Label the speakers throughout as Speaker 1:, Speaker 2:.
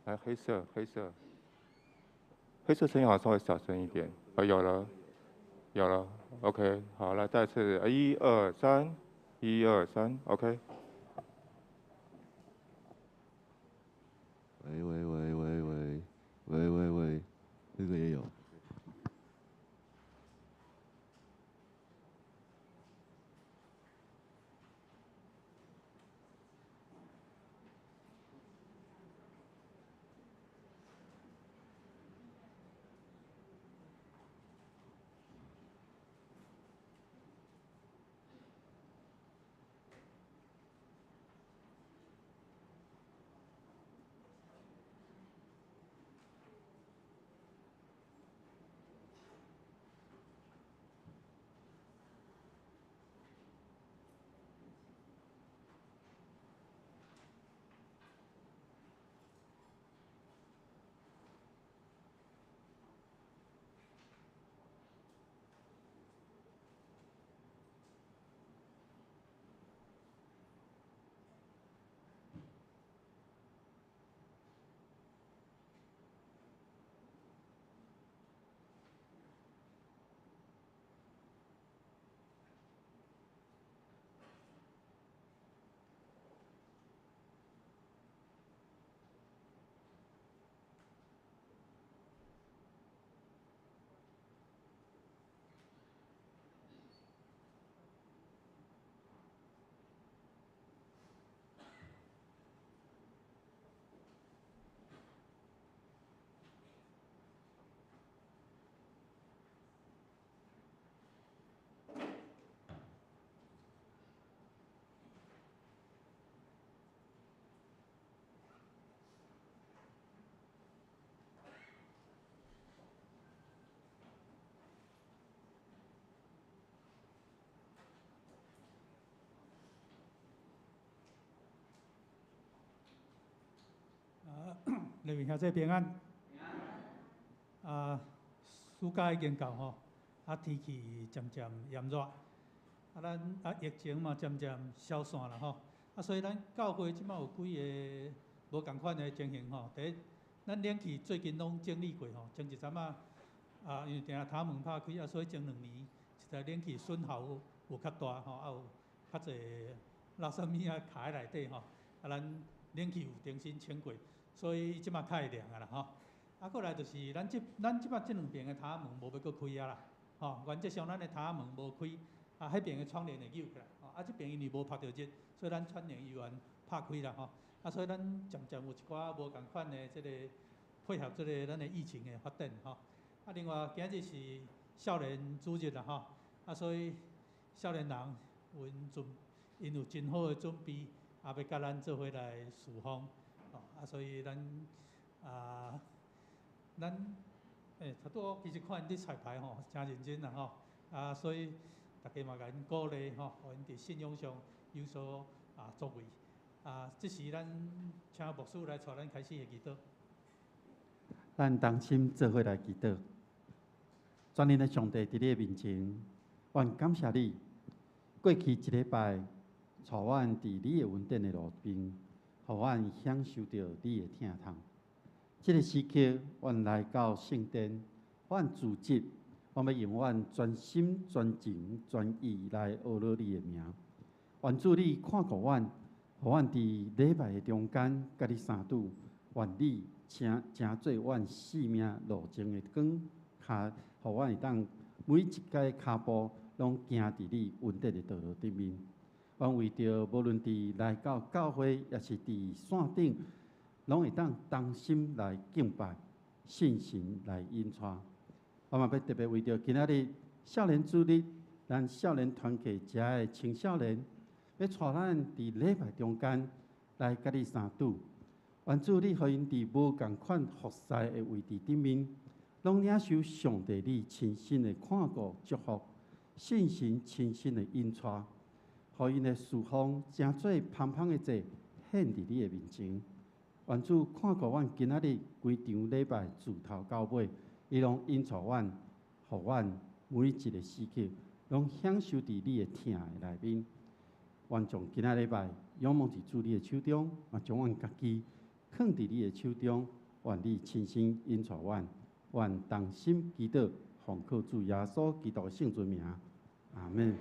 Speaker 1: 來，黑色，黑色，黑色聲音好像稍微小聲一點。哦，有了，有了，OK，好，來再次，一二三，一二三，OK。
Speaker 2: 喂喂喂喂喂喂喂喂，這個也有。
Speaker 3: 麗明兄弟平安。啊，暑假已經到吼，啊天氣漸漸炎熱，啊咱啊疫情嘛漸漸消散啦吼，啊所以咱教會這擺有幾个無仝款的情形吼。第一，咱冷氣最近攏整理過吼，前一陣仔啊因為定定窗門拍開啊，所以前兩年實在冷氣損耗有較大吼，啊有較濟垃圾物仔卡佇內底吼，啊咱冷氣有重新清過。所以這擺較會涼啊啦吼，啊過來就是咱這擺這兩邊的窗門無欲閣開啊啦，吼，原則上咱的窗門無開，啊，彼邊的窗簾會扭起來，吼，啊這邊因為無曬著熱，所以咱窗簾猶原拍開啦吼，啊所以咱漸漸有一寡無仝款的這個配合這個咱的疫情的發展吼，啊另外今日是少年主日啦吼，啊所以少年人𪜶準𪜶有真好的準備，啊欲佮咱做伙來事奉。啊，所以咱啊，咱欸，頭拄仔其實看𪜶佇彩排吼，誠認真啦吼，啊，所以大家嘛共𪜶鼓勵吼，予𪜶佇信仰上有所啊作為。啊，這時咱請牧師來帶咱開始的祈禱。
Speaker 4: 咱同心做伙來祈禱。全能的上帝佇你的面前，阮感謝你，過去一禮拜，帶阮佇你的恩典的路邊。予阮享受著你的疼痛。這个時刻，阮來到聖殿，阮聚集，阮欲用阮全心、全情、全意來阿羅你的名。願主你看顧阮，予阮佇禮拜的中間，佮你相拄。願你成成做阮生命路程的光，跤，予阮會當每一个跤步攏行佇你恩典的道路頂面。阮為著無論佇來到教會，抑是佇線頂，攏會當同心來敬拜，信神來引帶。我嘛欲特別為著今仔日少年主日，咱少年團契遮的青少年，欲帶咱佇禮拜中間來佮你相拄。願主你予𪜶佇無仝款服侍的位置頂面，攏領受上帝你親身的看顧祝福，信神親身的引帶。予𪜶的事奉成做芳芳的祭，獻佇你的面前。願主看顧阮今仔日規場禮拜自頭到尾，伊攏引帶阮，予阮每一个時刻攏享受佇你的疼的內面。願將今仔禮拜仰望佇主你的手中，嘛將阮家己囥佇你的手中，願你親身引帶阮，願同心祈禱，奉靠主耶穌基督的聖尊名，阿們。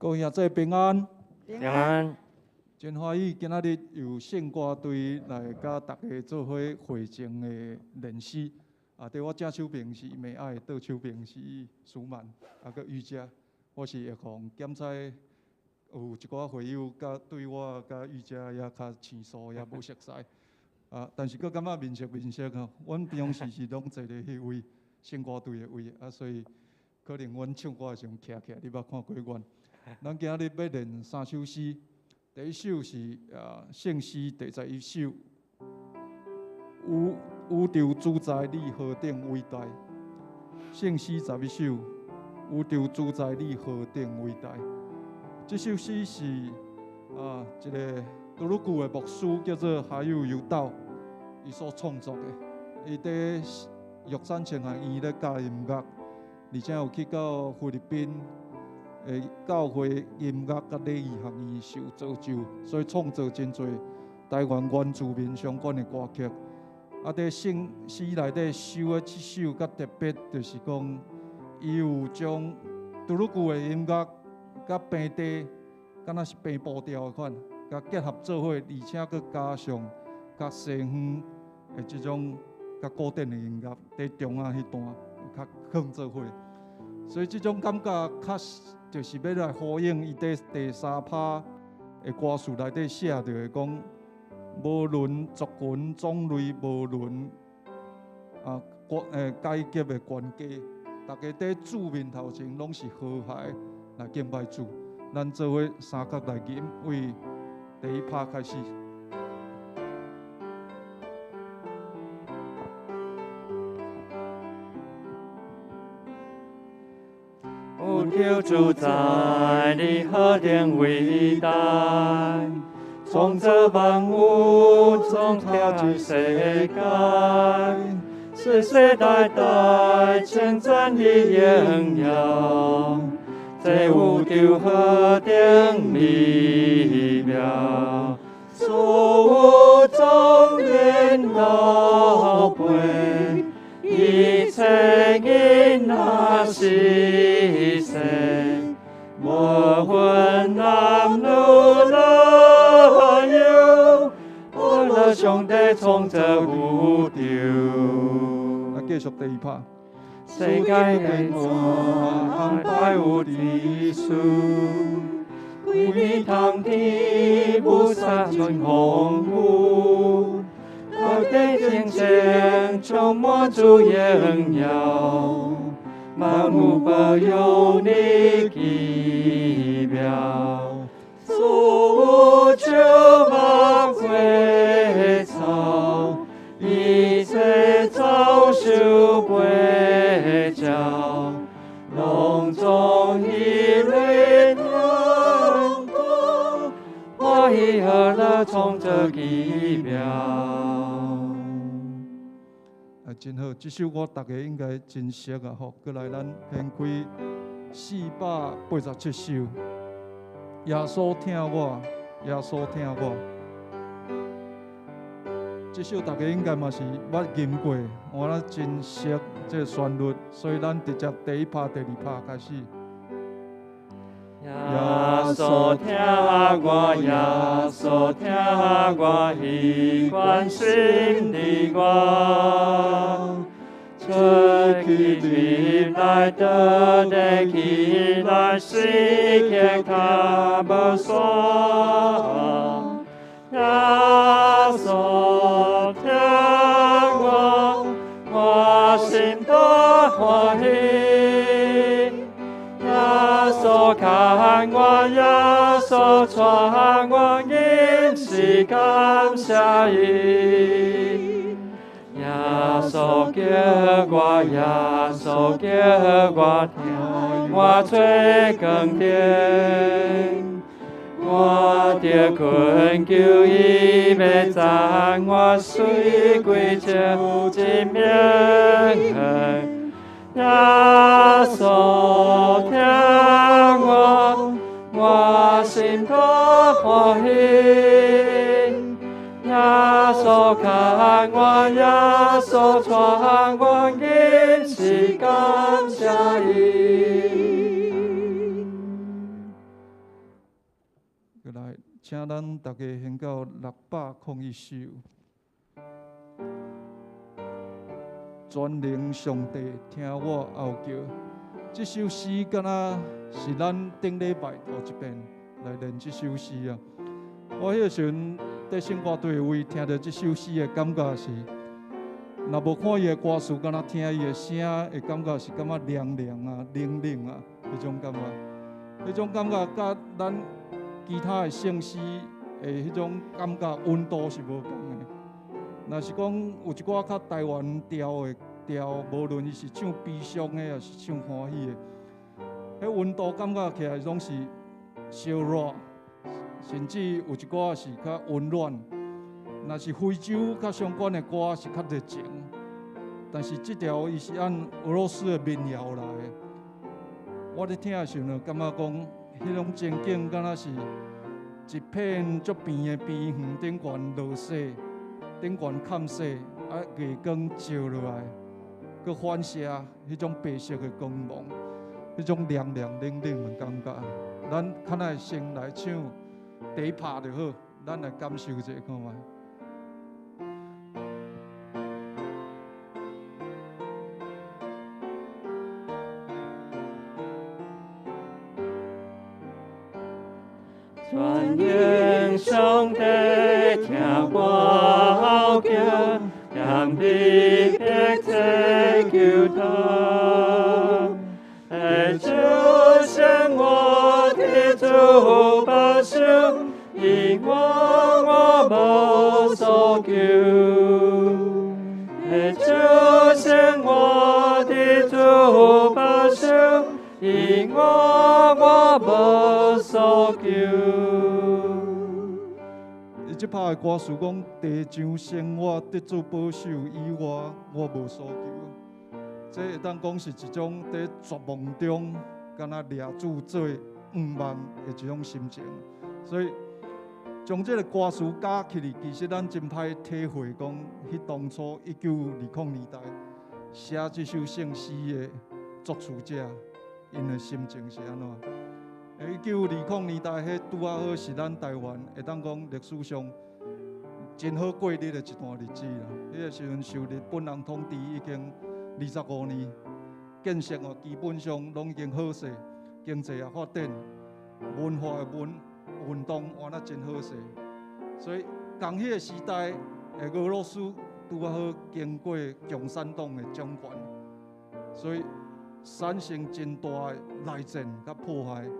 Speaker 5: 各位兄弟平安，
Speaker 6: 平安。
Speaker 5: 真歡喜今仔日有聖歌隊來佮大家做伙會前的練習。啊，佇我正手邊是美愛，倒手邊是舒曼，啊，閣瑜伽。我是會防檢查有一寡會友佮對我佮瑜伽也較生疏，也無熟似。啊，但是閣感覺面熟面熟吼。阮平常時是攏坐佇彼位聖歌隊的位，啊，所以可能阮唱歌的時陣徛起來，你捌看過阮。咱今日欲練三首詩，第一首是聖詩第11首，宇宙主宰你何等偉大。聖詩11首，宇宙主宰你何等偉大。這首詩是一個土耳其的牧師叫做哈尤尤道，伊所創作的。伊佇玉山神學院咧教音樂，而且有去到菲律賓的教會音樂佮禮儀學院受造就，所以創作真濟台灣原住民相關的歌曲。啊，佇聖詩內底收的這首較特別，就是講伊有將土耳其的音樂佮平地，敢若是平步調的款，佮結合做伙，而且閣加上較西方的這種較古典的音樂，佇中間彼段較囥做伙，所以這種感覺確實就是欲來呼應伊佇第三拍的歌詞內底寫著的講，無論族群種類，無論階級的關係，大家佇主面頭前攏是和諧來敬拜主。咱做伙三角來吟，為第一拍開始。
Speaker 6: 宇宙主宰，你何等偉大！創造萬物，創造這世界，世世代代稱讚你榮耀。這宇宙何等美妙，所有眾人老輩，一切囡仔細細，無分男女老幼，歡樂上帝創造宇宙。
Speaker 5: 來繼續第二拍。
Speaker 6: 世界的安排有秩序，規暝通天菩薩真風雨，大地静静充滿主榮耀，萬物保佑你奇妙，所有樹木花草，一切走獸飛鳥，攏總以淚兩多，歡喜和樂創造奇妙。
Speaker 5: 啊，真好！這首歌大家應該真熟啊！吼，過來咱掀開487首，耶穌疼我，耶穌疼我。這首大家應該嘛是捌吟過，我咱真熟這個旋律，所以咱直接第一拍、第二拍開始。
Speaker 6: 耶穌疼我，耶穌疼我，伊關心你我，出去入來，倒地起來，時刻較無散。耶穌疼我，我心大歡喜。耶穌牽我，耶穌帶我，仍是感謝伊。耶穌叫我，耶穌叫我聽，我做光燈。我著懇求伊欲讚我水歸清真明。耶穌聽我，我心多歡喜。耶穌牽我，耶穌帶我，仍是感謝伊。
Speaker 5: 來，請咱大家掀到601首。全能上帝聽我哀叫，這首詩敢若是咱頂禮拜頭一遍來練這首詩啊。我彼個時陣佇聖歌隊位聽著這首詩的感覺是，若無看伊的歌詞，敢若聽伊的聲，會感覺是感覺涼涼啊、冷冷啊，彼種感覺。彼種感覺佮咱其他的聖詩的彼種感覺溫度是無仝的。若是講有一寡較台灣調的調，無論伊是唱悲傷的，抑是唱歡喜的，彼溫度感覺起來攏是燒熱，甚至有一寡是較溫暖。若是非洲較相關的歌是較熱情，但是這條伊是按俄羅斯的民謠來的。我咧聽的時陣，感覺講彼種情景，敢若是一片足平的平原頂懸落雪，頂懸坎雪，啊，月光照落來，閣反射彼種白色的光芒，彼種涼涼冷冷的感覺。咱較來先來唱第一拍就好，咱來感受一下看覓。
Speaker 6: 全能上帝聽我哀叫，謙卑迫切求禱，會主生我的主保守，以我我無所求。會主生我的主保守，以我我無所求。
Speaker 5: 伊這拍的歌詞講：地上生活得主保守以外，我無所求。這會當講是一種佇絕望中，敢若掠主做願望的一種心情。所以將這個歌詞加起來，其實咱真歹體會講，彼當初1920年代寫這首聖詩的作詞者，𪜶的心情是按怎？1920年代，彼拄仔好是咱台灣會當講歷史上真好過日的一段日子啦。彼個時陣受日本人統治已經25年，建設哦基本上攏已經好勢，經濟也發展，文化的文運動換啊真好勢。所以，仝彼個時代的俄羅斯拄仔好經過共產黨的掌權，所以產生真大的內戰佮破壞。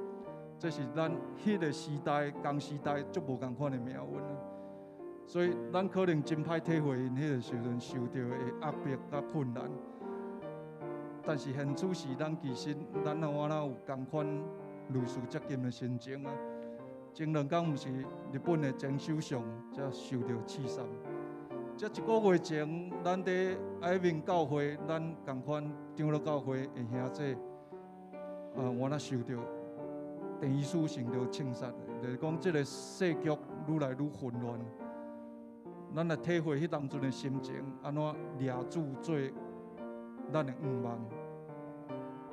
Speaker 5: 這是咱彼個時代、仝時代足無仝款的命運啊！所以咱可能真歹體會𪜶彼個時陣受著的壓迫佮困難。但是現此時，咱其實咱若有仝款類似責任的心情啊！前兩工毋是日本的前首相才受著刺殺。這一個月前，咱佇愛民教會，咱仝款長老教會的兄弟，原來受著鄭醫師受著槍殺，就是講這個世局愈來愈混亂。咱來體會彼當陣的心情，按怎掠主做咱的願望，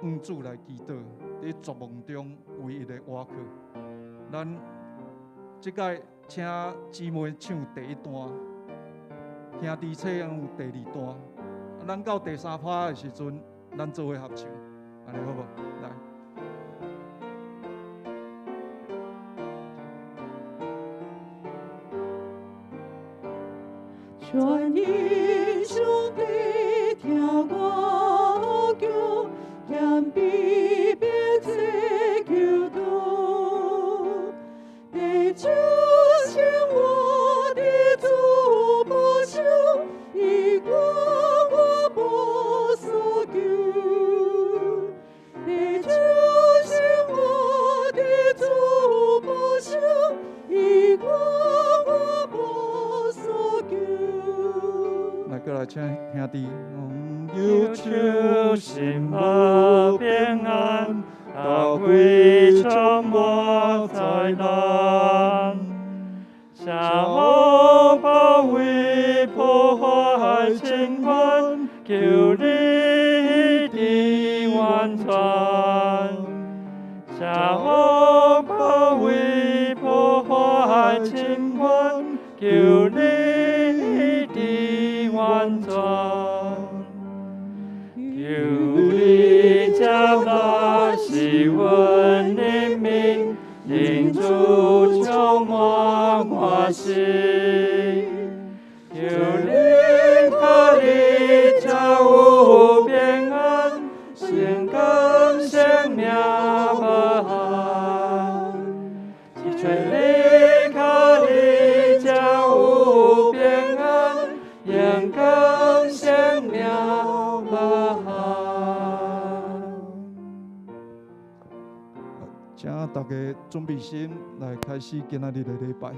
Speaker 5: 向主來祈禱，佇絕望中唯一的倚靠。咱這擺請姊妹唱第一段，兄弟唱第二段。咱到第三拍的時陣，咱做伙合唱，按呢好無？來。
Speaker 7: 全因上帝聽我叫，謙卑迫切求禱，
Speaker 5: 來請兄弟。
Speaker 6: 求求心無平安，到鬼充滿災難，邪惡包圍破壞情關，求你的完全。邪惡包圍破壞情關，求你的完全。求你接納是阮人民，靈主充滿我心。求你靠你才有平安，心甘生命無限。只求你靠你才有平安，勇敢生命無限。
Speaker 5: 請大家準備心來開始今仔日的禮拜。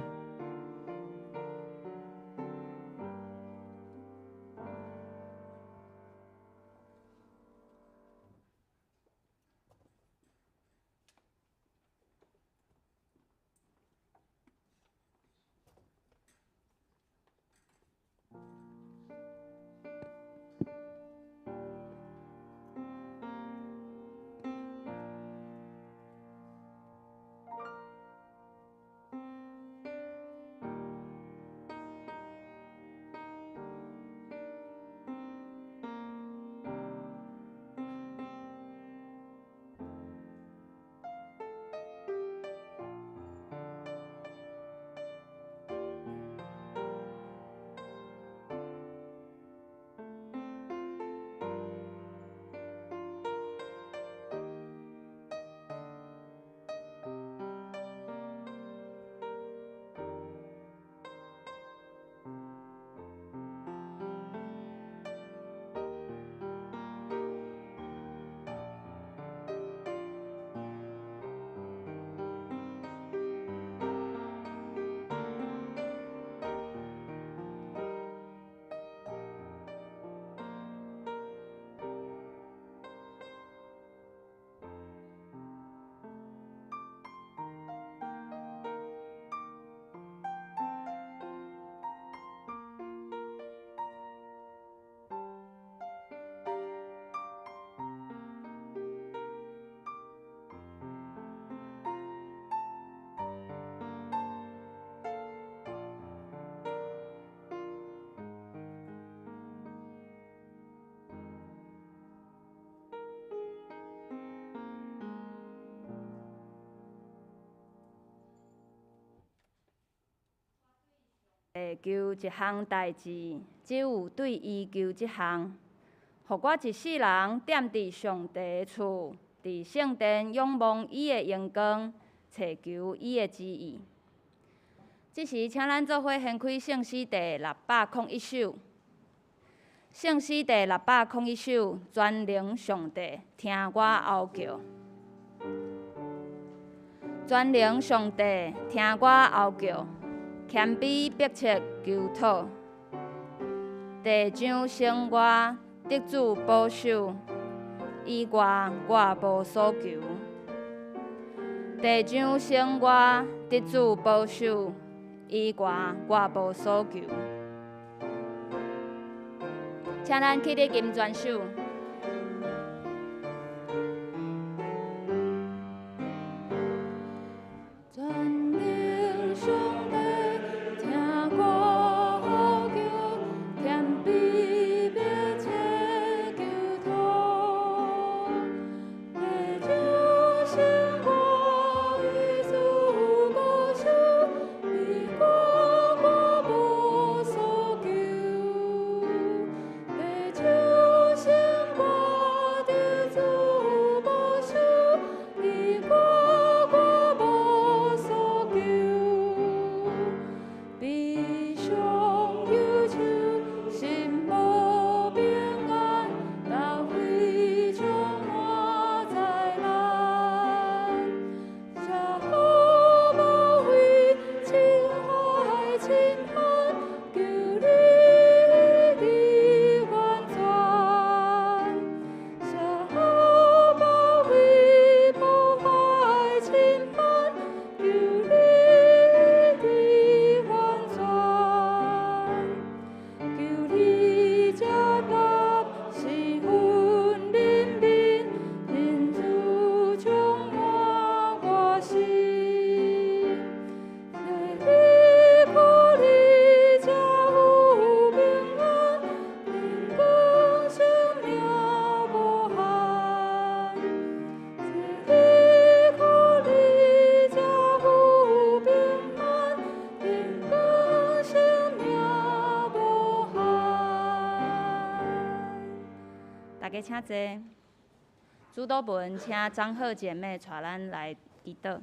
Speaker 8: 求一項代誌，只有對伊求這項，予我一世人踮佇上帝的厝，佇聖殿仰望伊的榮光，揣求伊的旨意。這時，請咱做伙掀開聖詩第601首。聖詩第601首，全能上帝，聽我哀叫。全能上帝，聽我哀叫。謙卑迫切求討，地上生活得主保守，以外我無所求。地上生活得主保守，以外我無所求。請咱起立金磚手。
Speaker 7: 求。
Speaker 8: 家請坐。主禱文，請張鶴姐妹帶咱來祈禱。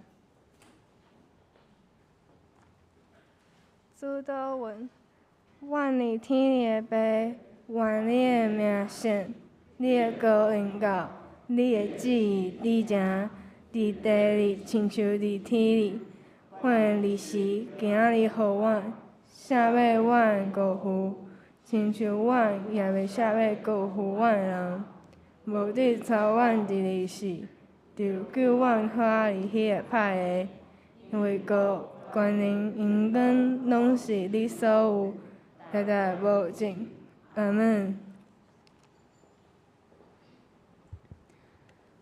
Speaker 9: 主禱文，願你天的爸，願你的名聖，你的國臨到，你的旨意履行，佇地裡親像佇天裡。阮的日時今仔日予阮，赦免阮的過犯，親像阮也袂赦免過犯阮的人。無得操阮入去時，就救阮脫離彼个歹的，因為國、權能、榮光，攏是你所有，代代無盡。阿門。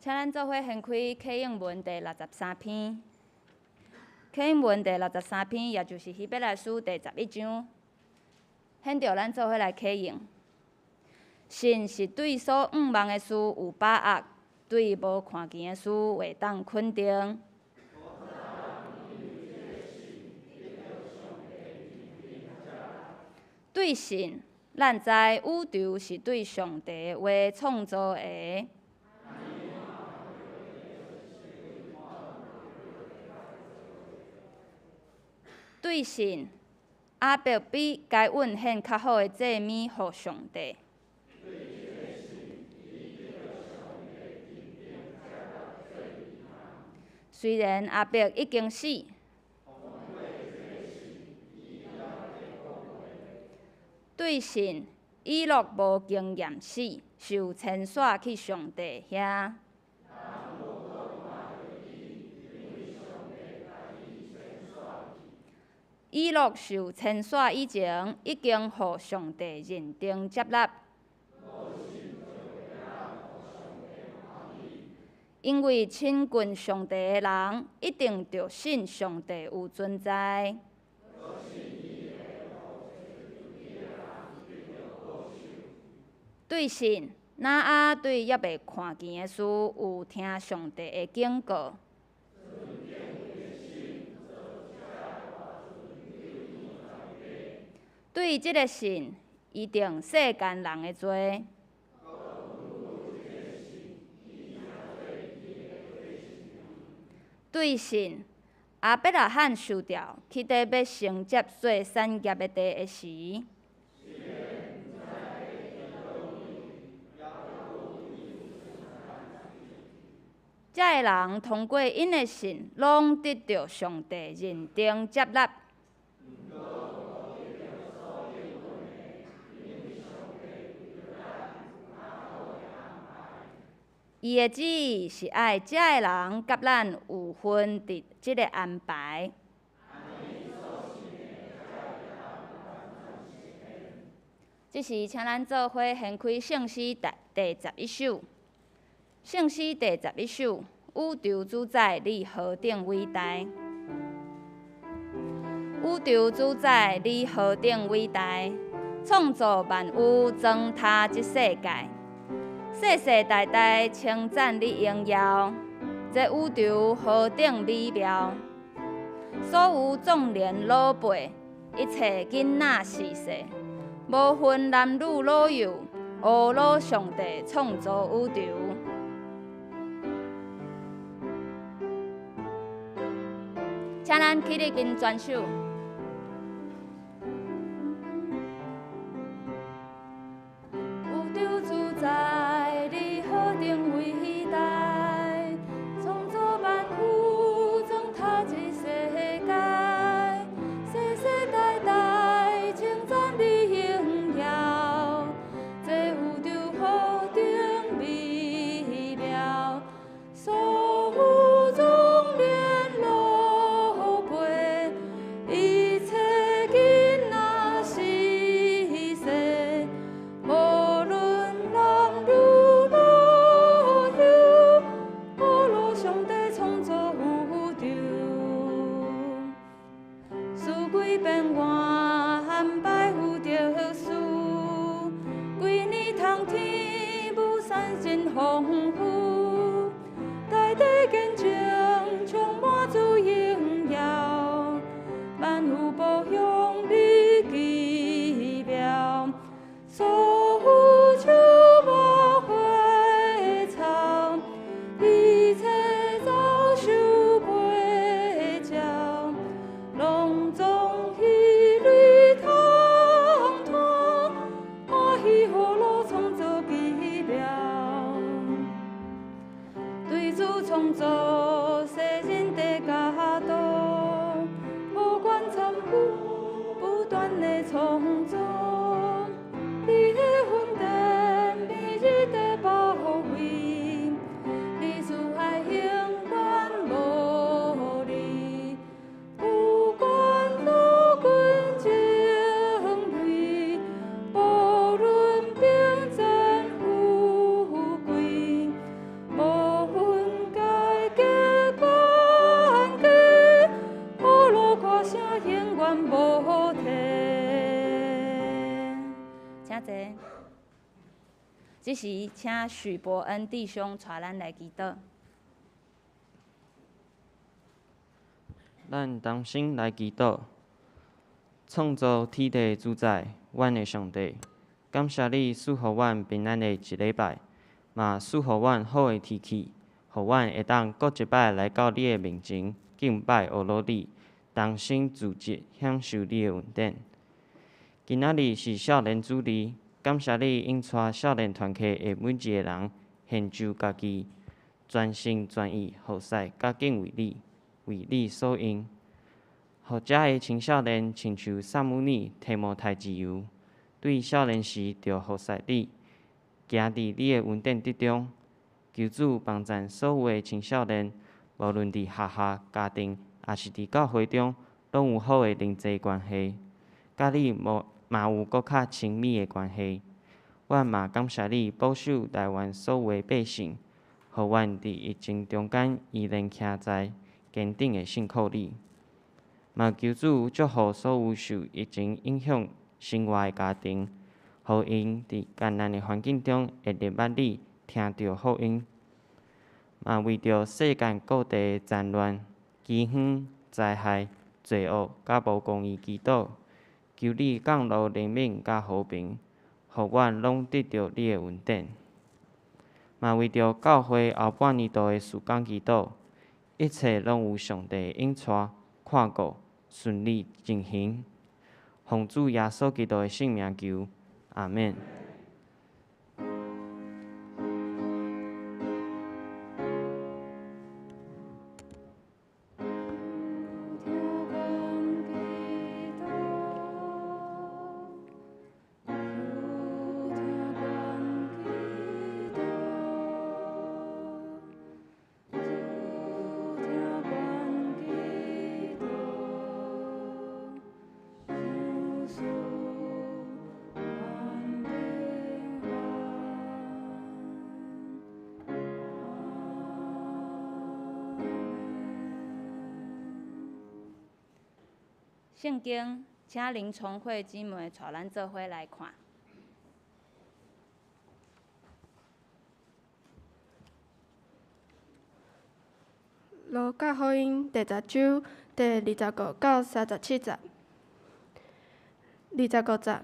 Speaker 8: 請咱做伙掀開啟應文第63篇。啟應文第63篇，也就是希伯來書第11章。現著咱做伙來啟應。信是對所向望的事有把握，對無看見的事會當肯定。對信，咱知宇宙是對上帝的話創造的。對信，亞伯比該隱獻較好的祭物予上帝。雖然亞伯已經死，對信，以諾無經驗死，受遷徙去上帝遐。以諾受遷徙以前，已經予上帝認定接納。因為親近上帝的人，一定著信上帝有存在。對信，挪亞對猶未看見的事，有聽上帝的警告。對這个信，伊定世間人的罪。對信，亞伯拉罕受調去佇欲承接做產業的地的時，這个人通過𪜶的信，攏得著上帝認定接納。伊的旨意是愛這个人佮咱有份佇這个安排。這時，請咱做伙掀開聖詩第11首。聖詩第11首，宇宙主宰，你何等偉大！宇宙主宰，你何等偉大！創造萬有，裝他這世界。世世代代稱讚你榮耀，這宇宙何等美妙！所有壯年老輩，一切囡仔細細，無分男女老幼，呵咾上帝創造宇宙。請咱起立跟全手。宇宙主宰，你何等偉大！創造萬有，裝他這世界，世世代代稱讚你榮耀。這宇宙何等美妙！所有壯年老輩，一切囡仔細細，無論男女老幼，呵咾上帝創造宇宙，四季變換，安排有特殊，規年冬天雨傘真豐富，大地見證充滿主榮耀，萬有步向你奇妙，所有樹木花
Speaker 7: 的創造，你的恩典每日的寶貴，你慈愛永遠無離，不管路近情危，無論貧賤富貴，無分階級關係，呵咾歌聲永遠無停。
Speaker 8: 請坐。這時，請許伯恩弟兄帶咱來祈禱。
Speaker 10: 咱同心來祈禱，創造天地主宰，阮的上帝，感謝你賜予阮平安的一禮拜，嘛賜予阮好的天氣，予阮會當閣一擺來到你的面前敬拜呵咾你，同心聚集享受你的恩典。今仔日是少年主日，感謝你引帶少年團契的每一個人獻上家己，全心全意服侍佮敬畏你，為你所用。予遮的青少年親像撒母耳、提摩太一樣，對少年時就服侍你，行佇你的恩典之中。求主幫贊所有的青少年，無論佇學校、家庭，抑是佇教會中，攏有好的人際關係，佮你無嘛有閣較親密的關係。阮嘛感謝你保守台灣所有的百姓，予阮佇疫情中間依然徛在堅定的信靠你。嘛求主祝福所有受疫情影響生活的家庭，予𪜶佇艱難的環境中會認捌你，聽著福音。嘛為著世界各地的戰亂、饑荒、災害、罪惡佮無公義祈禱，求你降落憐憫佮和平，予阮攏得著你的恩典。嘛為著教會後半年度的事工祈禱，一切攏有上帝引帶、看顧，順利進行。奉主耶穌基督的聖名求，阿們。
Speaker 8: 聖經，請林崇慧姊妹帶咱做伙來看。
Speaker 9: 路加福音第十章第25到37節，25節，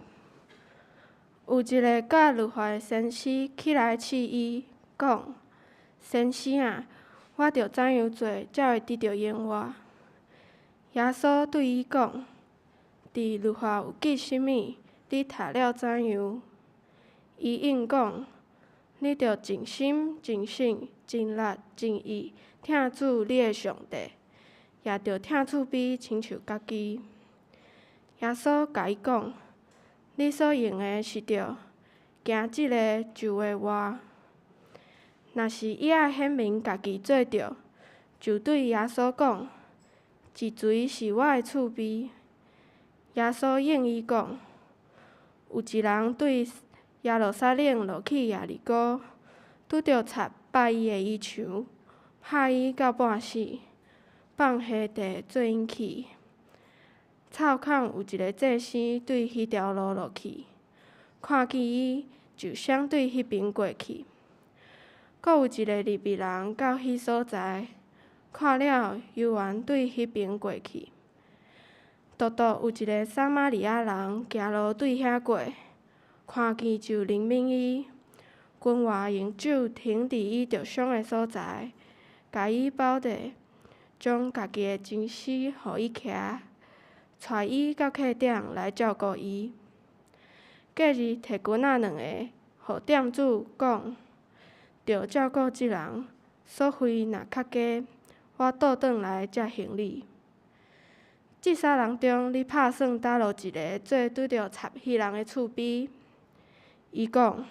Speaker 9: 有一个教律法的先生起來試伊，講：先生啊，我著怎樣做才會得著永活？耶穌對伊講：佇律法有記啥物？你讀了怎樣？伊應講：你著盡心、盡性、盡力、盡意疼主你的上帝，也著疼厝邊親像家己。耶穌共伊講：你所應的是對，行這个就會活。若是伊愛顯明家己做對，就對耶穌講：是誰是我的厝邊？耶穌應伊講：有一人對耶路撒冷落去耶利哥，拄著賊霸伊的衣裳，拍伊到半死，放下地做𪜶去。湊巧有一个祭司對彼條路落去，看見伊就相對彼邊過去。閣有一个利未人到彼所在，看了猶原對彼邊過去。獨獨有一个撒瑪利亞人行路對遐過，看見就憐憫伊，軍外用酒停佇伊著傷的所在，共伊包著，將家己的金絲予伊騎，帶伊到客店來照顧伊。隔日提棍仔兩個，予店主講，著照顧這人，所費若較低，我倒轉來才還你。這三人中，你拍算佗落一个做拄著插彼人的厝邊？伊講：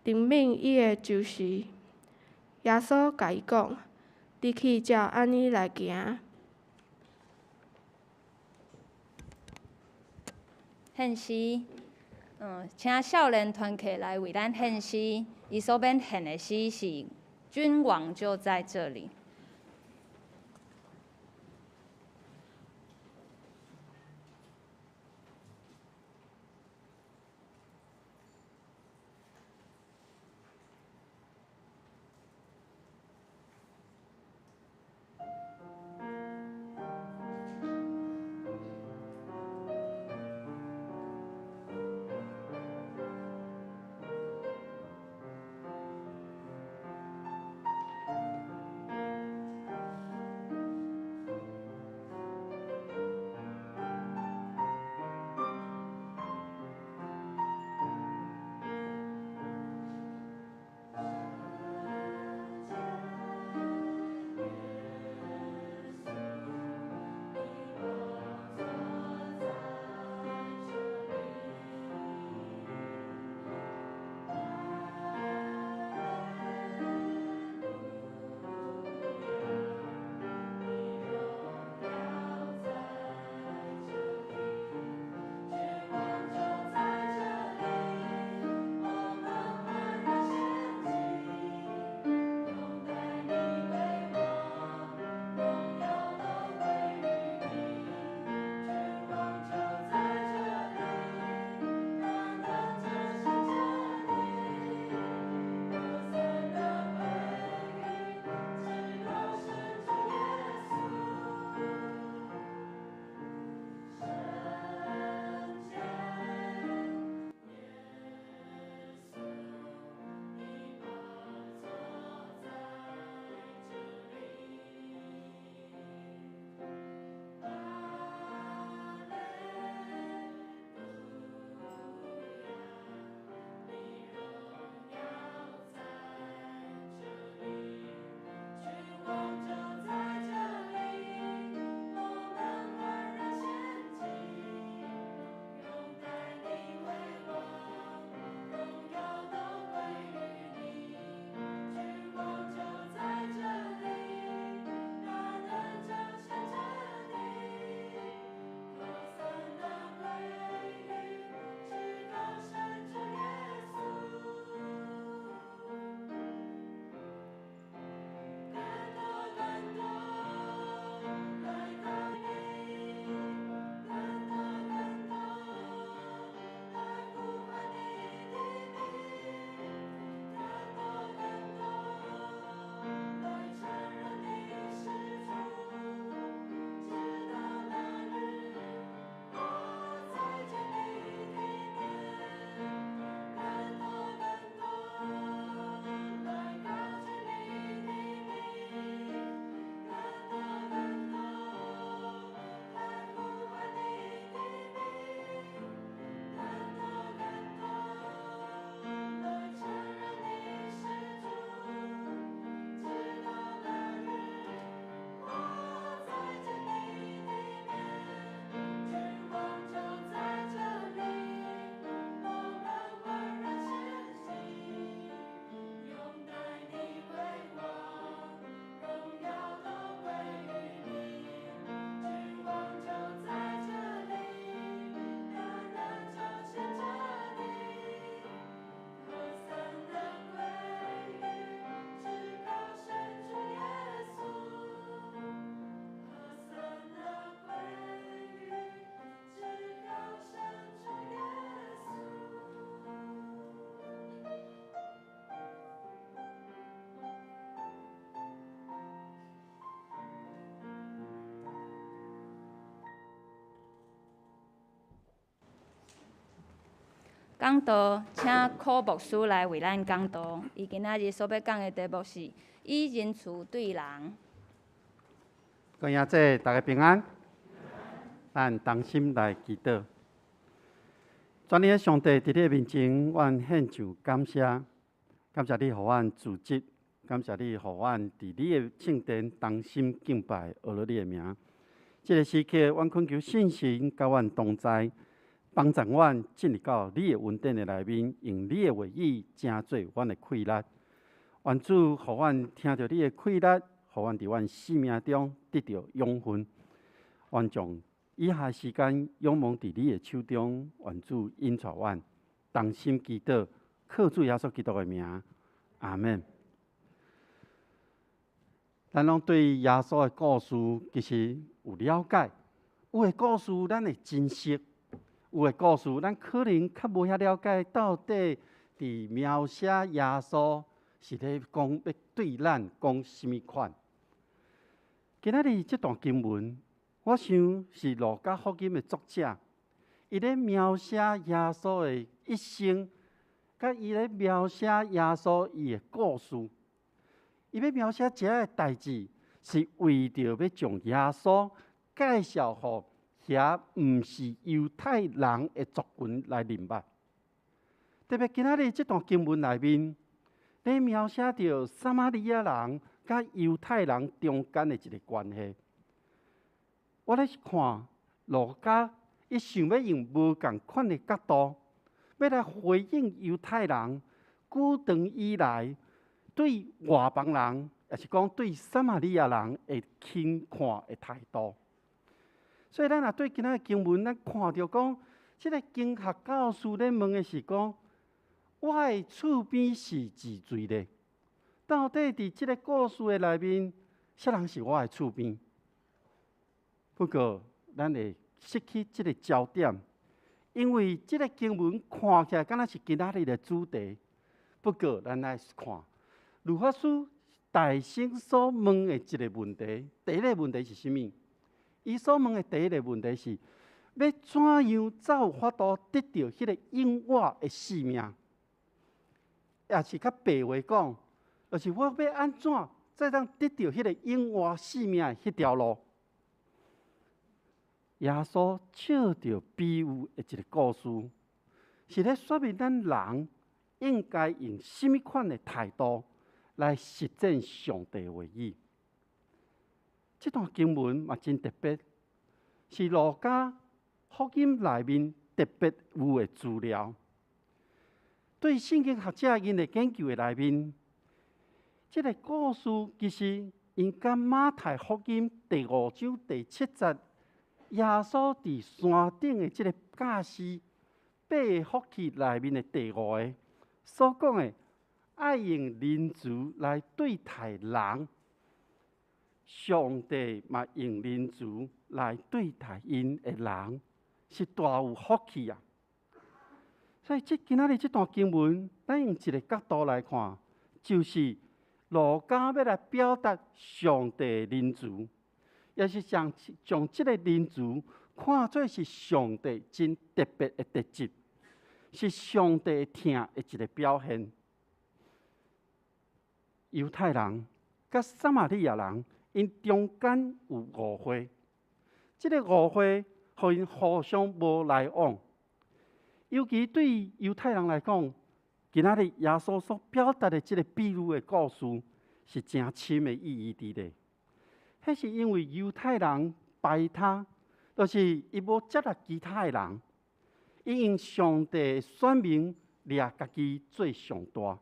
Speaker 9: 憐憫伊的就是。耶穌共伊講：你去照按呢來行。
Speaker 8: 獻詩，請少年團契來為咱獻詩。伊所欲獻的詩是《君王就在這裡》。講道，請柯牧師來為咱講道。伊今仔日所欲講的題目是以仁慈對人。
Speaker 4: 各位兄弟，大家平安。咱同心來祈禱。全能的上帝，佇你的面前，阮獻上感謝，感謝你予阮組織，感謝你予阮佇你的聖殿同心敬拜，學了你的名。這个時刻，阮懇求聖神佮阮同在，幫助阮進入到你的恩典的內面，用你的話語成做阮的氣力。願主予阮聽著你的氣力，予阮佇阮生命中得著養分。願將以下時間仰望佇你的手中，願主引帶阮，同心祈禱，靠主耶穌基督的名，阿門。咱攏對耶穌的故事其實有了解，有的故事咱會真熟，有的故事咱可能較無遐了解，到底佇描寫耶穌是咧講欲對咱講啥物款。今仔日這段經文，我想是路加福音的作者，伊咧描寫耶穌的一生，佮伊咧描寫耶穌伊的故事。伊欲描寫這个代誌，是為著欲將耶穌介紹予遐毋是猶太人的族群來認捌。特別今仔日這段經文內面，咧描寫著撒瑪利亞人佮猶太人中間的一个關係。我咧看路加，伊想欲用無仝款的角度，欲來回應猶太人古長以來對外邦人，抑是講對撒瑪利亞人的輕看的態度。所以，咱若對今仔的經文，咱看著講，這个經學教師咧問的是講，我的厝邊是幾罪咧？到底佇這个故事的內面，啥人是我的厝邊？不過，咱會失去這个焦點，因為這个經文看起來敢若是今仔日的主題。不過，咱來看律法師大聲所問的一个問題，第一个問題是啥物？伊所問的第一个問題是：欲怎樣才有法度得著彼个永活的性命？抑是較白話講，就是我欲按怎才當得著彼個永活性命的彼條路？耶穌借著比喻的一个故事，是咧說明咱人應該用啥物款的態度來實踐上帝話語。這段經文嘛真特別，是路加福音內面特別有的資料。對聖經學者𪜶的研究的內面，這个故事其實𪜶佮馬太福音第五章第七節，耶穌佇山頂的這个教示八个福氣內面的第五个所講的，愛用仁慈來對待人，上帝嘛用仁慈來對待𪜶的人，是大有福氣啊！所以，這今仔日這段經文，咱用一个角度來看，就是路加欲來表達上帝的仁慈，也是將將這个仁慈看做是上帝真特別的特質，是上帝疼的一个表現。猶太人佮撒瑪利亞人，𪜶中間有誤會，這个誤會予𪜶互相無來往。尤其對猶太人來講，今仔日耶穌所表達的這个比喻的故事，是誠深的意義佇咧。彼是因為猶太人排他，就是伊無接納其他的人，伊用上帝的選民掠家己做上大，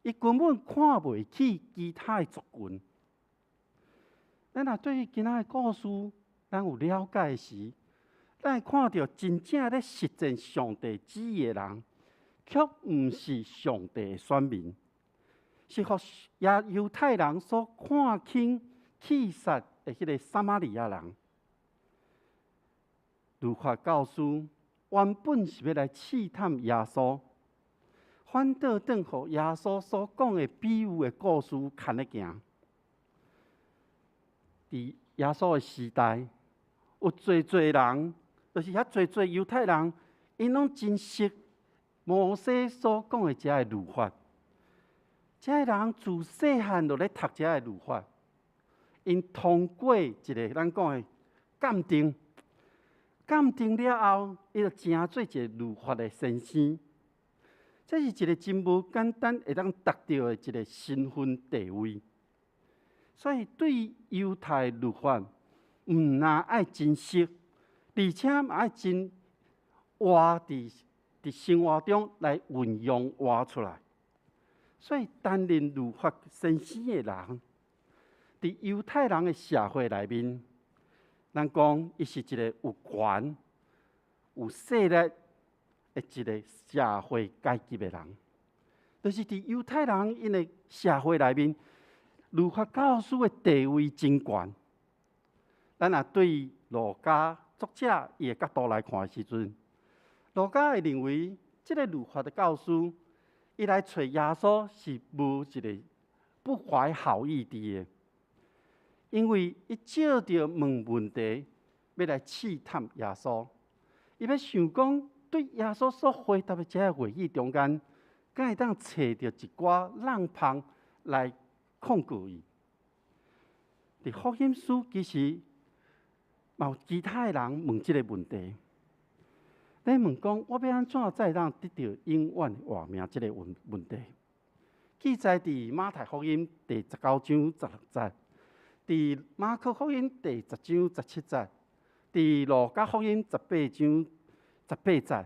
Speaker 4: 伊根本看袂起其他的族群。咱若對今仔的故事，咱有了解時，咱會看著真正咧實踐上帝旨意的人，卻毋是上帝的選民，是予耶猶太人所看輕、棄殺的彼个撒瑪利亞人。律法教師原本是欲來試探耶穌，反倒轉予耶穌所講的比喻的故事牽咧行。佇耶穌的時代，有濟濟人，就是遐濟濟猶太人，𪜶攏真熟摩西所講的這个律法。這个人自細漢就咧讀這个律法，𪜶通過一个咱講的鑑定，鑑定了後，伊就成做一个律法的先生。這是一个真無簡單會當達著的一个身份地位。所以對猶太律法，毋但愛真實，而且嘛愛真活佇生活中來運用活出來。所以擔任律法先生的人，佇猶太人的社會內面，咱講伊是一个有權、有勢力的一个社會階級的人。就是佇猶太人𪜶的社會內面，律法教師的地位真懸。咱若對路加作者伊的角度來看的時陣，路加會認為這个律法的教師，伊來揣耶穌是無一个不懷好意佇的，因為伊借著問問題，欲來試探耶穌，伊欲想講對耶穌所回答的這个話語中間，敢會當揣著一寡漏縫來控告伊。佇福音書其實嘛有其他的人問這个問題，咧問講我欲按怎才會當得著永遠活命？這个問題，記載佇馬太福音第19章16節，佇馬可福音第10章17節，佇路加福音18章18節，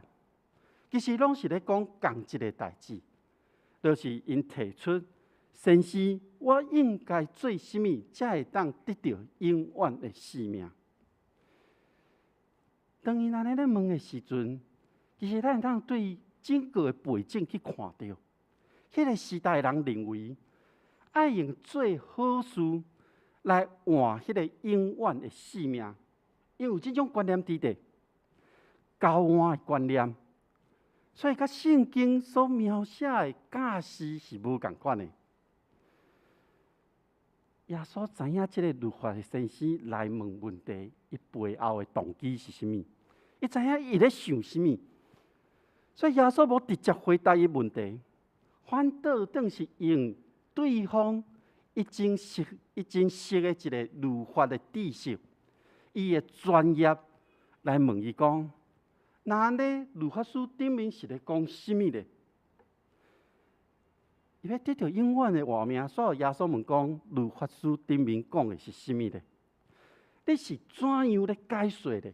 Speaker 4: 其實攏是咧講仝一个代誌，就是𪜶提出先生，我應該做啥物才會當得著永遠的生命？當𪜶按呢咧問的時陣，其實咱會當對整個的背景去看著，彼個時代人認為，愛用做好事來換彼個永遠的生命，因為有這種觀念佇底，交換的觀念，所以佮聖經所描寫的教示是無仝款的。耶穌知影這个律法的先生來問問題，伊背後的動機是啥物？伊知影伊咧想啥物，所以耶穌無直接回答伊問題，反倒轉是用對方已經識的一个律法的知識，伊的專業來問伊講：若按呢，律法書頂面是咧講啥物咧？伊欲得著永遠的活命，所以耶穌問講：律法書頂面講的是啥物咧？你是怎樣咧解說咧？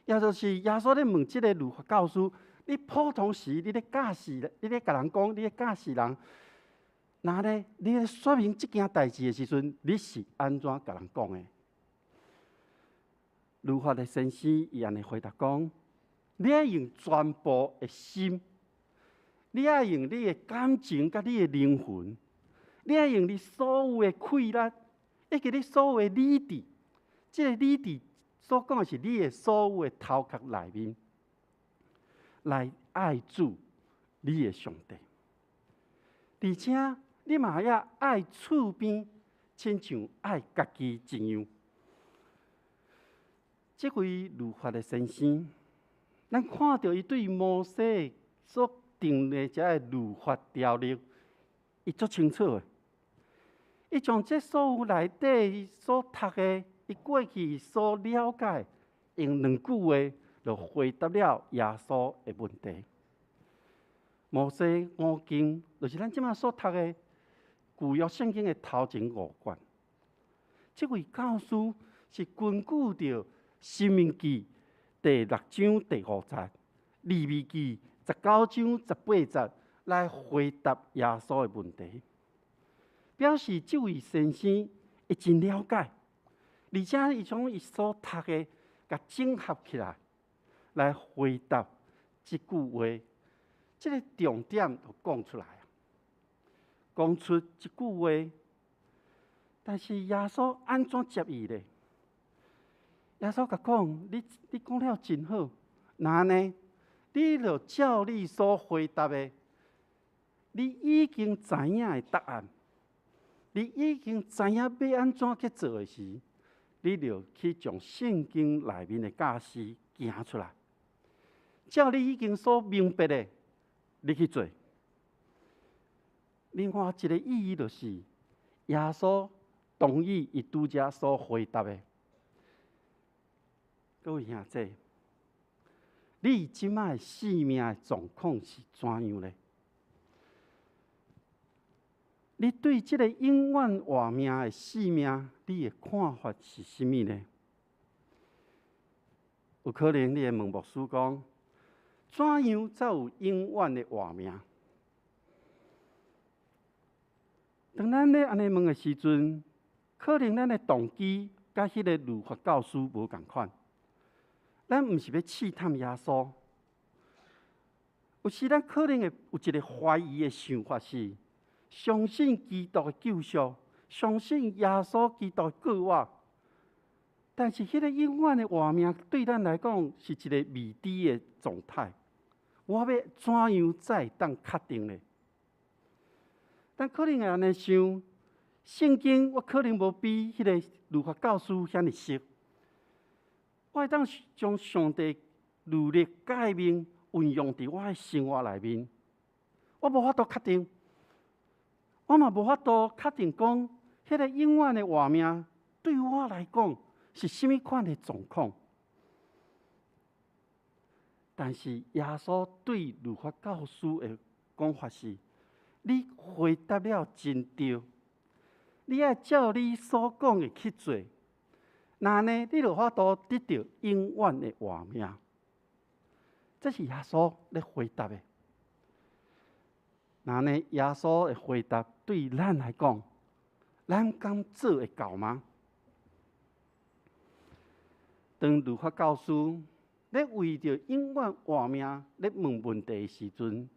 Speaker 4: 也就是耶穌咧問這个律法教師：你普通時你咧教示，你咧共人講，你咧教示人，若咧你咧說明這件代誌的時陣，你是按怎共人講的？律法的先生伊按呢回答講：你愛用全部的心，你愛用你的感情佮你的靈魂，你愛用你所有的氣力，以及你所有的理智。這个理智所講的是你的所有的頭殼內面，來愛主你的上帝，而且你嘛要愛厝邊，親像愛家己一樣。這位律法的先生，咱看著伊對摩西所定的這个律法條例，伊足清楚的。伊將這所有內底所讀的，伊過去所了解，用兩句話就回答了耶穌的問題。摩西五經就是咱這馬所讀的舊約聖經的頭前五卷。這位教師是根據著申命記第6章第5節、利未記19章18節來回答耶穌的問題，表示這位先生伊真了解，而且伊將伊所讀的共整合起來，來回答這句話，這个重點就講出來，講出這句話。但是耶穌按怎接伊咧？耶穌共講：你講了真好，若按呢，你就照你所回答的，你已經知影的答案，你已經知影欲按怎去做的時，你就去將聖經內面的教示行出來，照你已經所明白的，你去做。另外一个意義就是，耶穌同意伊拄才所回答的。各位兄弟，你這擺生命的狀況是怎樣咧？你對這个永遠活命的生命，你的看法是啥物呢？有可能你會問牧師講，怎樣才有永遠的活命？當咱咧按呢問的時陣，可能咱的動機佮彼个律法教師無仝款。咱毋是欲試探耶穌，有時咱可能會有一个懷疑的想法是：相信基督的救贖，相信耶穌基督的救我，但是彼个永遠的活命對咱來講是一个未知的狀態。我欲怎樣才會當確定呢？咱可能會按呢想，聖經我可能無比彼個律法教師遐爾熟，我會當將上帝律例誡命運用佇我的生活內面，我無法度確定，我嘛無法度確定講，彼個永遠的活命對我來講是啥物款的狀況。但是耶穌對律法教師的講法是：你回答了真對，你愛照你所講的去做，若按呢，你就有法度得著永遠的活命。這是耶穌咧回答的。若按呢，耶穌的回答對咱來講，咱敢做會到嗎？當律法教師咧為著永遠活命咧問問題的時陣，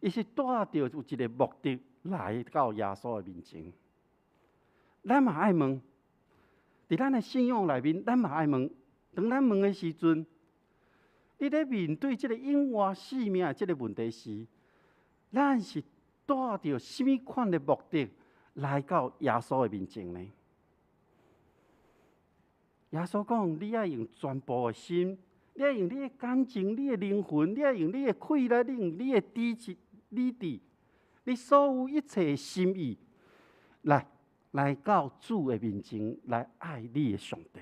Speaker 4: 伊是帶著有一个目的來到耶穌的面前。咱嘛愛問，佇咱的信仰內面，咱嘛愛問。當咱問的時陣，你咧面對這个永活性命的這个問題時，咱是帶著啥物款的目的來到耶穌的面前呢？耶穌講：你愛用全部的心，你愛用你的感情、你的靈魂，你愛用你的氣力，你用你的知識、理智，你所有一切的心意，來來到主的面前來愛你的上帝。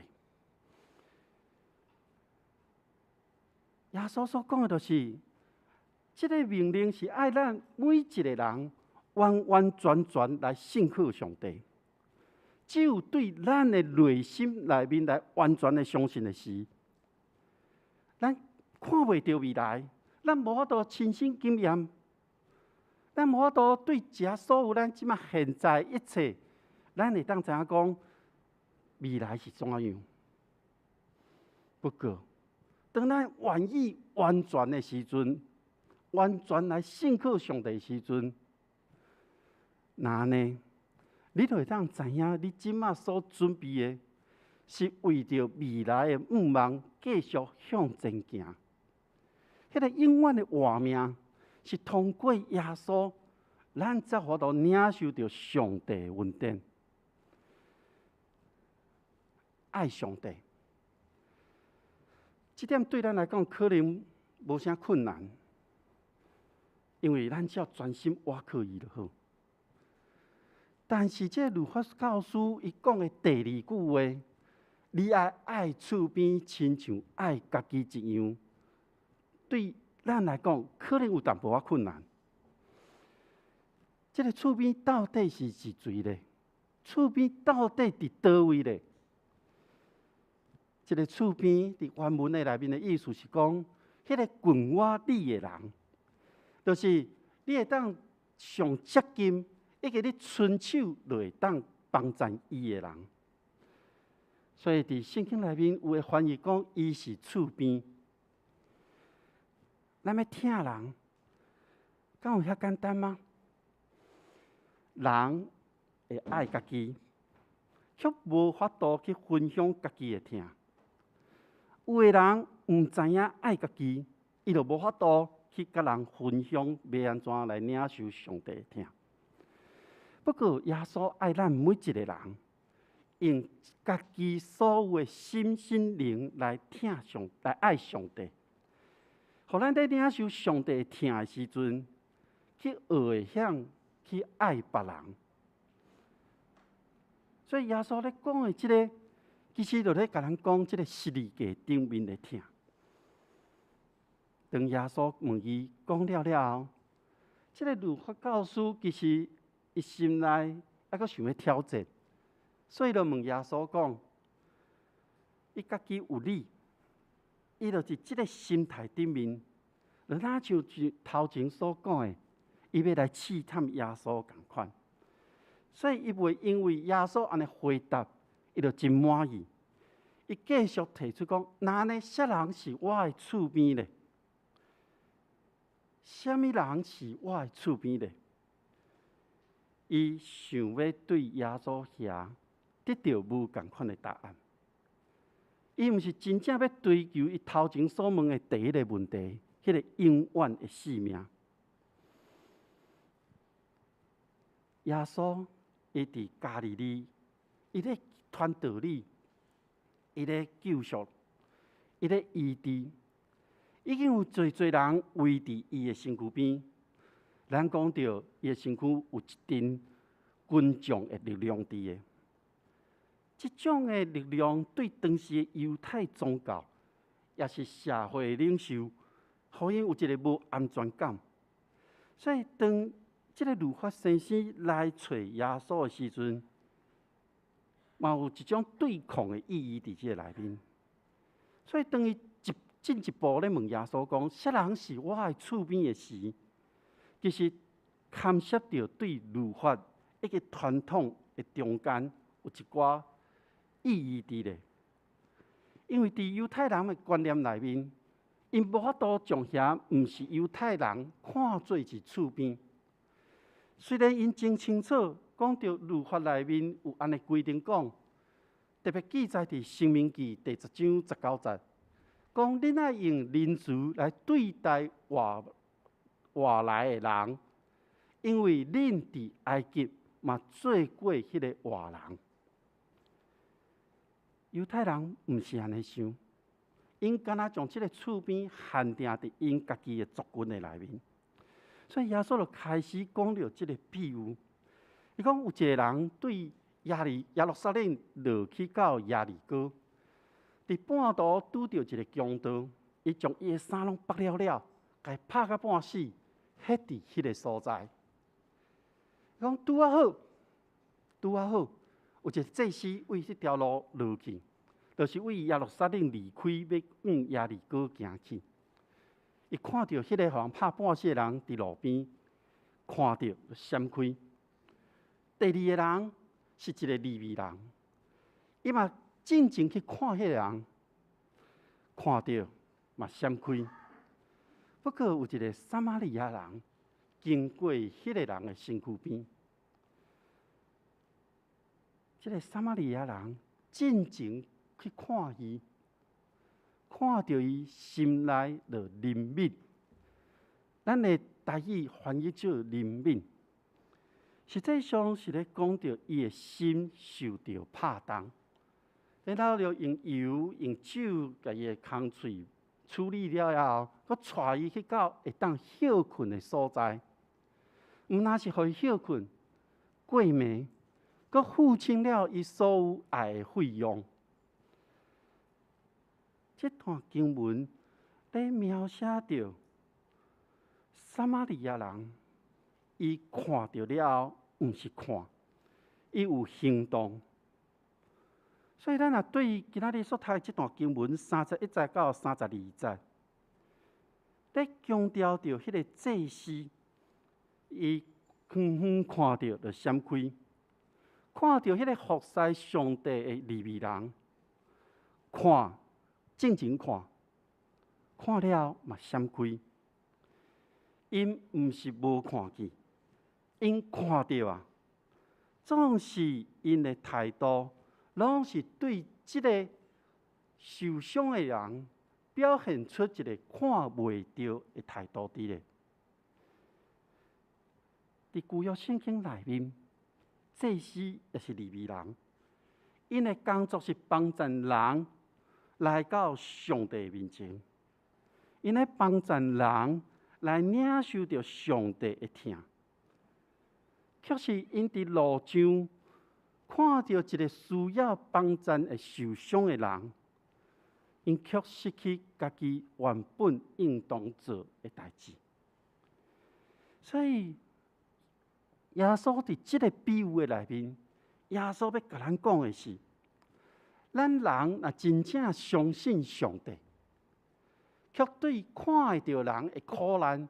Speaker 4: 耶穌所講的就是，這个命令是愛咱每一个人完完全全來信靠上帝。只有對咱的內心內面來完全的相信的時，咱看袂著未來，咱無法度親身經驗，咱無法度對這所有咱這馬現在一切，咱會當知影講未來是怎樣。不過，當咱願意完全的時陣，完全來信靠上帝的時陣，若按呢，你就會當知影，你這馬所準備的，是為著未來的願望繼續向前行。彼个永遠的活命，是通過耶穌，咱才有法度領受著上帝的恩典。愛上帝，這點對咱來講可能無啥困難，因為咱只要專心倚靠伊就好。但是這個律法教師伊講的第二句話，你愛愛厝邊親像愛家己一樣，對咱來講可能有淡薄仔困難。這个厝邊到底是是誰咧？厝邊到底佇佗位咧？這个厝邊佇原文的內面的意思是講，彼个近我你的人，就是你會當上接近，以及你伸手就會當幫贊伊的人。所以佇聖經內面有的翻譯講，伊是厝邊。咱欲疼人，敢有遐簡單嗎？人會愛家己，卻無法度去分享家己的疼。有的人毋知影愛家己，伊就無法度去佮人分享，欲按怎來領受上帝的疼。不過耶穌愛咱每一個人，用家己所有的心、身、靈來疼上，來愛上帝。予咱佇領受上帝的疼的時陣，去學會曉去愛別人。所以耶穌咧講的這个，其實就咧共咱講這个十字架頂面的疼。當耶穌問伊講了了後，這个律法教師其實伊心內猶閣想欲挑戰，所以就問耶穌講：伊家己有理，伊就佇這个心態頂面，就若像頭前所講的，伊欲來試探耶穌仝款，所以伊袂因為耶穌按呢回答，伊就真滿意。伊繼續提出講：若按呢，啥人是我的厝邊咧？啥物人是我的厝邊咧？伊想欲對耶穌遐得著無仝款的答案。伊毋是真正欲追求伊頭前所問的第一个問題，彼個永遠的性命。耶穌伊佇加利利，伊咧傳道理，伊咧救贖，伊咧醫治，已經有濟濟人圍佇伊的身軀邊。咱講著伊的身軀有一陣群眾的力量佇的。這種的力量對當時的猶太宗教，抑是社會領袖，予𪜶有一個無安全感。所以當這个律法先生來揣耶穌的時陣，嘛有一種對抗的意義佇這个內面。所以當伊一進一步咧問耶穌講：啥人是我的厝邊的時，其實牽涉著對律法以及傳統的中間有一寡意義佇咧。因為佇猶太人的觀念內面，𪜶無法度將遐毋是猶太人看做是厝邊。雖然𪜶真清楚講著律法內面有按呢規定講，特別記載佇《申命記》第10章19節，講恁愛用仁慈來對待外外來的人，因為恁佇埃及嘛做過彼个外人。猶太人毋是按呢想，𪜶敢若將這个厝邊限定佇𪜶家己的族群的內面。所以耶穌就開始講著這个比喻，伊講有一个人對耶利耶路撒冷落去到耶利哥，佇半途拄著一个強盜，伊將伊的衫攏縛了了，共伊拍甲半死，歇佇彼个所在。伊講拄仔好，拄仔好，有一个祭司為這條路落去，就是為耶路撒冷離開，欲往耶利哥行去。伊看著彼个予人拍半死的人佇路邊，看著就閃開。第二个人是一个利未人，伊嘛進前去看彼个人，看著嘛閃開。不過有一个撒瑪利亞人經過彼个人的身軀邊，這个撒瑪利亞人進前去看伊。看著伊心內就憐憫，咱的台語翻譯做憐憫，實際上是咧講著伊的心受著拍動，然後就用油用酒共伊的空喙處理了後，閣帶伊去到會當歇睏的所在，毋但是予伊歇睏過暝，閣付清了伊所有愛的費用。這段經文咧描寫著撒瑪利亞人，伊看著了後，毋是看，伊有行動。所以咱若對今仔日所讀的這段經文31節到32節，咧強調著彼个祭司，伊遠遠看著就閃開，看著彼个服侍上帝的利未人，看。靜靜看，看了嘛閃開。𪜶毋是無看見，𪜶看著啊，總是𪜶的態度，攏是對這个受傷的人表現出一个看袂著的態度佇咧。佇舊約聖經內面，祭司抑是利未人，𪜶的工作是幫助人來到上帝面前，𪜶咧幫助人來領受著上帝的疼。卻是𪜶佇路上看著一个需要幫助的受傷的人，𪜶卻失去家己原本應當做的代誌。所以耶穌佇這个比喻的內面，耶穌欲共咱講的是：咱人若真正相信上帝，卻對看會著人的苦難，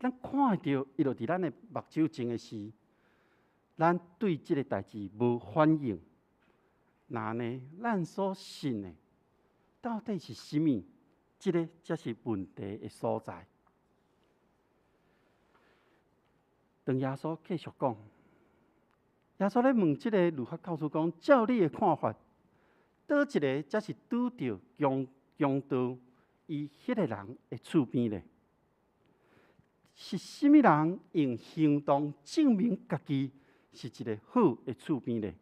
Speaker 4: 咱看會著伊就佇咱的目睭前的時，咱對這个代誌無反應。那呢，咱所信的到底是啥物？這个才是問題的所在。當耶穌繼續講，耶穌咧問這个律法教師講：照你的看法，佗一个才是拄著強強盜伊彼个人的厝邊咧？是啥物人用行動證明家己是一个好的厝邊咧？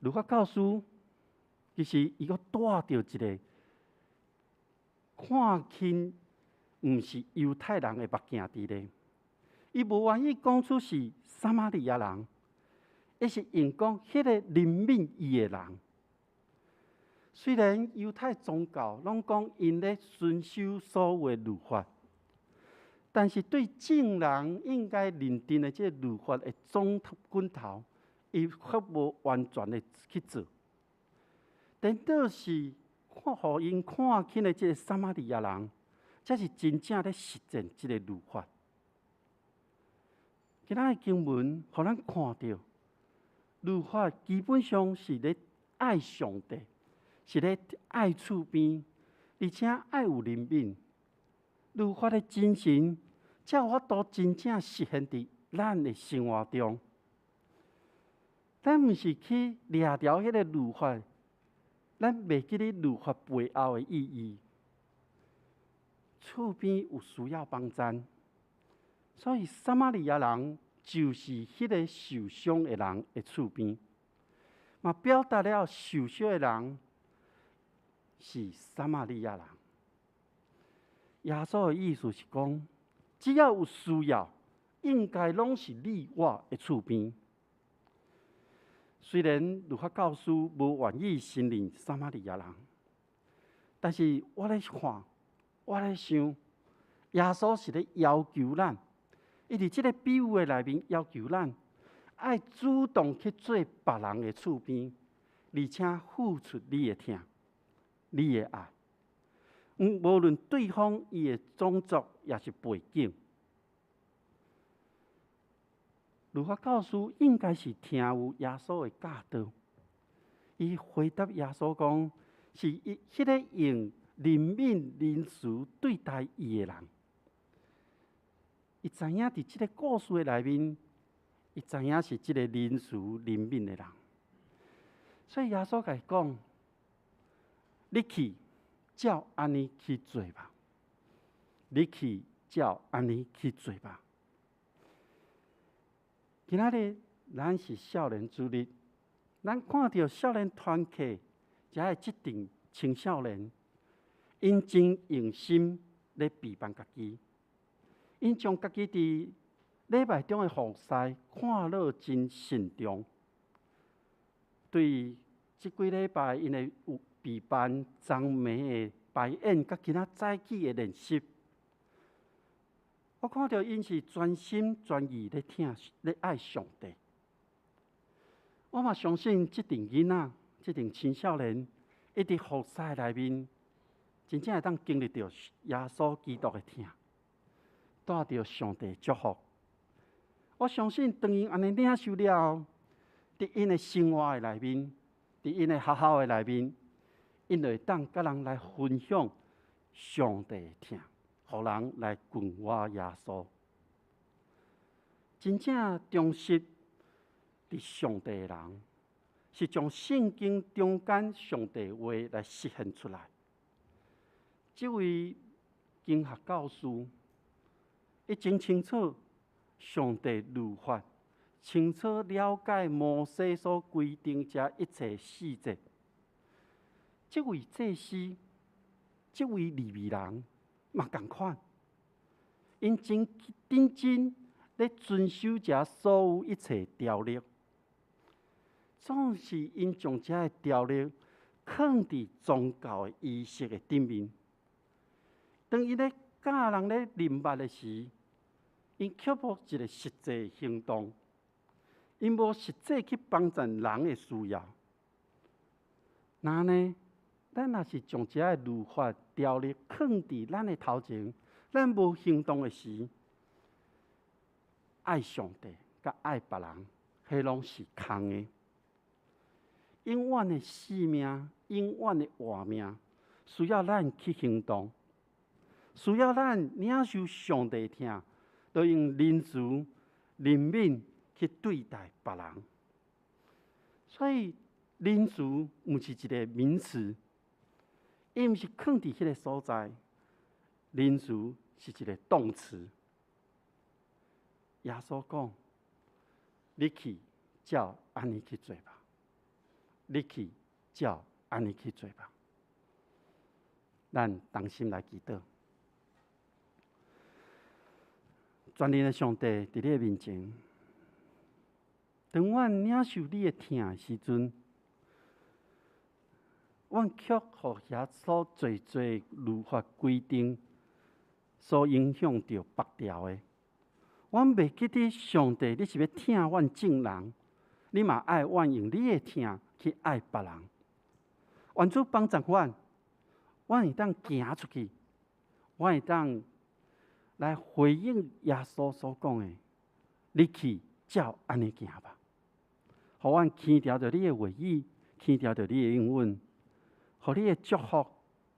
Speaker 4: 律法教師其實伊閣帶著一个看輕毋是猶太人的目鏡佇咧，伊無願意講出是撒瑪利亞人，伊是用講彼个憐憫伊的人。雖然猶太宗教攏講𪜶咧遵守所有的律法，但是對眾人應該認定的這个律法的總棍頭，伊卻無完全的去做。顛倒是看予𪜶看輕的這个撒瑪利亞人，才是真正咧實踐這个律法。今仔日經文，予咱看著律法基本上是咧愛上帝，是咧愛厝邊，而且愛有憐憫。律法的精神，才有法度真正實現佇咱的生活中。咱毋是去掠牢彼個律法，咱袂記得律法背後的意義。厝邊有需要幫贊，所以撒瑪利亞人就是彼個受傷的人的厝邊，嘛表達了受傷的人是撒瑪利亞人。耶穌的意思是講，只要有需要，應該攏是你我的厝邊。雖然律法教師無願意承認撒瑪利亞人，但是我咧看，我咧想，耶穌是咧要求咱，伊佇這个比喻的內面要求咱，愛主動去做別人的厝邊，而且付出你的疼、你的愛。無論對方伊的種族抑是背景。律法教師應該是聽有耶穌的教導，伊回答耶穌講：是伊彼个用憐憫仁慈對待伊的人。伊知影佇這个故事的內面，伊知影是這个仁慈憐憫的人。所以耶穌共伊講：你去照按呢去做吧。你去照按呢去做吧。今仔日咱是少年主日，咱看著少年團契，遮的這陣青少年，𪜶真用心咧備辦家己，𪜶將家己佇禮拜中的服侍看落真慎重。對這幾禮拜𪜶會有備辦昨暝的排演，佮今仔早起的練習。我看著𪜶是全心全意咧疼、咧愛上帝。我嘛相信這陣囡仔、這陣青少年，伊佇服侍內面，真正會當經歷著耶穌基督的疼，帶著上帝祝福。我相信當𪜶按呢領受了後，佇𪜶的生活的內面，佇𪜶的學校的內面，𪜶就會當佮人來分享上帝的疼。予人來跟隨耶穌，真正忠實佇上帝的人，是將聖經中間上帝話來實現出來。這位經學教師，伊真清楚上帝律法，清楚了解摩西所規定這一切細節。這位祭司，這位利未人。嘛仝款，𪜶真認真咧遵守這所有一切條例，總是𪜶將這个條例囥佇宗教的儀式的頂面。當𪜶咧教人咧認捌的時，𪜶卻無一个實際行動，𪜶無實際去幫贊人的需要。那呢，咱若是將這个律法條例囥佇咱的頭前，咱無行動的時，愛上帝佮愛別人，彼攏是空的。永遠的性命，永遠的活命，需要咱去行動，需要咱領受上帝疼，就用仁慈、憐憫去對待別人。所以仁慈毋是一个名詞，伊毋是囥佇彼个所在。仁慈是一个動詞。耶穌講：你去照按呢去做吧。你去照按呢去做吧。咱同心來祈禱。全能的上帝佇你的面前，當阮領受你的疼的時陣，阮卻予遐所濟濟律法規定所影響著縛牢的。阮袂記得上帝，你是欲疼阮眾人，你嘛愛阮用你的疼去愛別人。願主幫助阮，阮會當行出去，阮會當來回應耶穌所講的：你去照按呢行吧。予阮牽牢著你的話語，牽牢著你的應允，予你的祝福，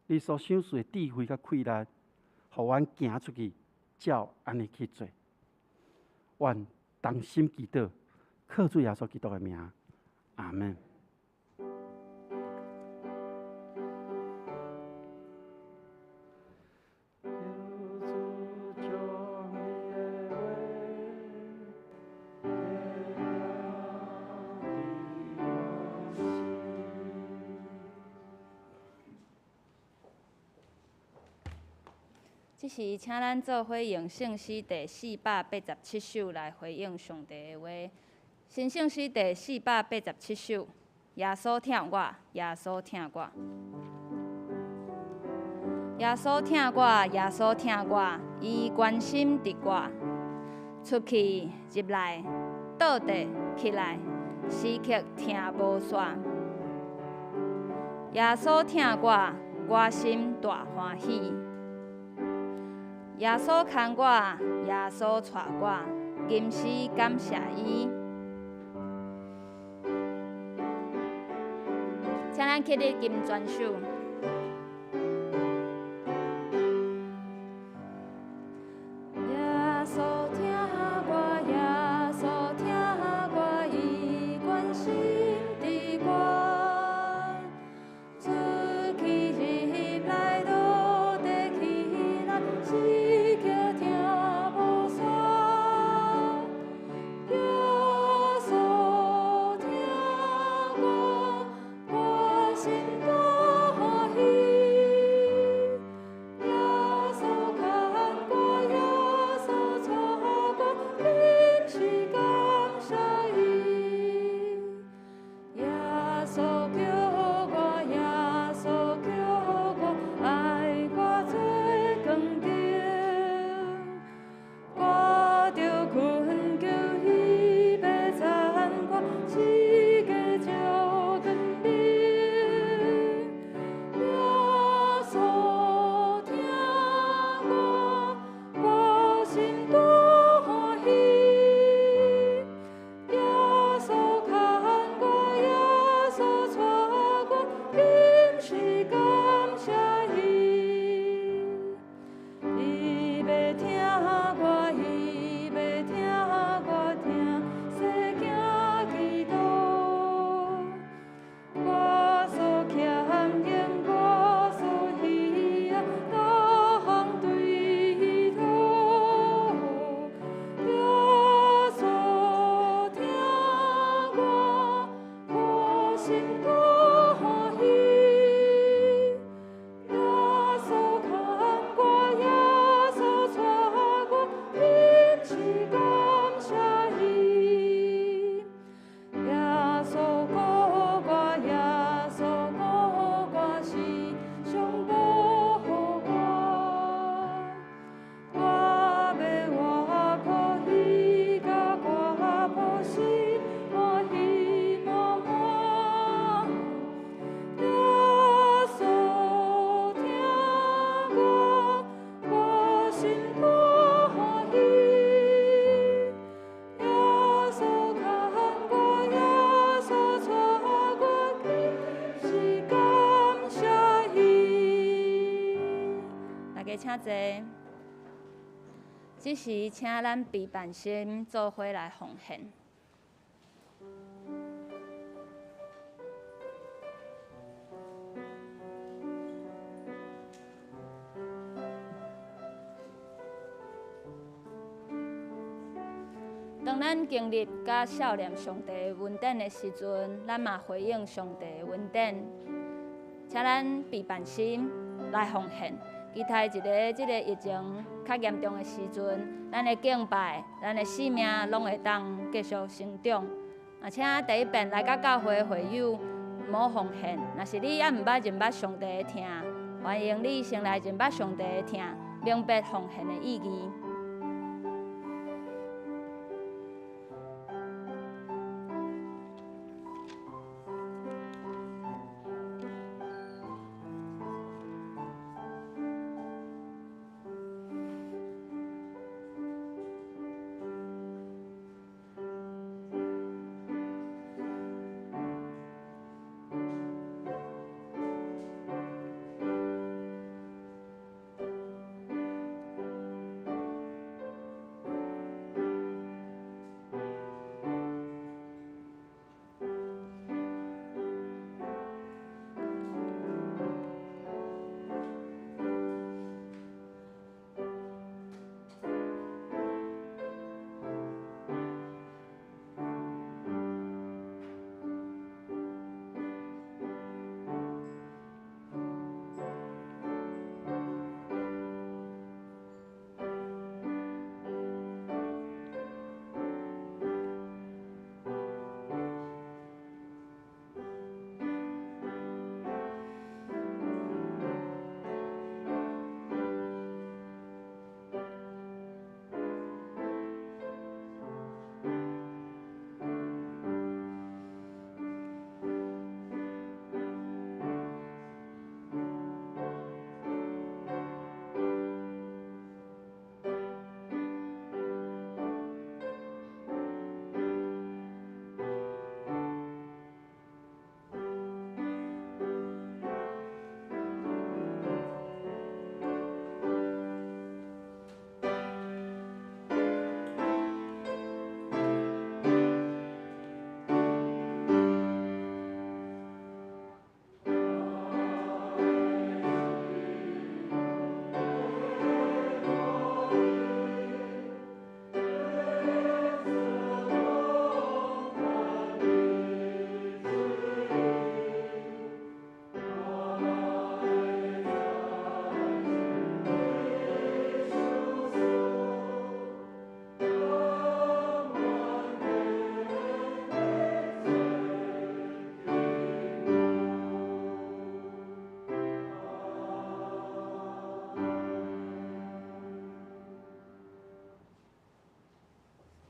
Speaker 4: 你所賞賜的智慧佮氣力，予阮行出去，照按呢去做。阮同心祈禱，靠主耶穌基督的名，阿們。
Speaker 8: 這時，請咱做伙用聖詩第487首來回應上帝的話。新聖詩第487首，耶穌疼我，耶穌疼我，耶穌疼我，耶穌疼我，伊關心著我。出去入來，倒地起來，時刻疼無煞。耶穌疼我，我心大歡喜。耶穌牽我，耶穌帶我，吟詩感謝伊。請咱起立金專守。耶穌疼我，耶穌疼我，伊關心著我。出去入來，倒地起來，時刻疼無煞。耶穌疼我，我心大歡喜。家請坐。這時，請咱備辦心做伙來奉獻。當咱經歷佮少年上帝恩典的時陣，咱嘛回應上帝恩典，請咱備辦心來奉獻。期待一个這个疫情較嚴重的時陣，咱的敬拜、咱的生命攏會當繼續成長。啊，請第一遍來到教會的會友毋好奉獻。若是你猶毋捌認捌上帝的疼，歡迎你先來認捌上帝的疼，明白奉獻的意義。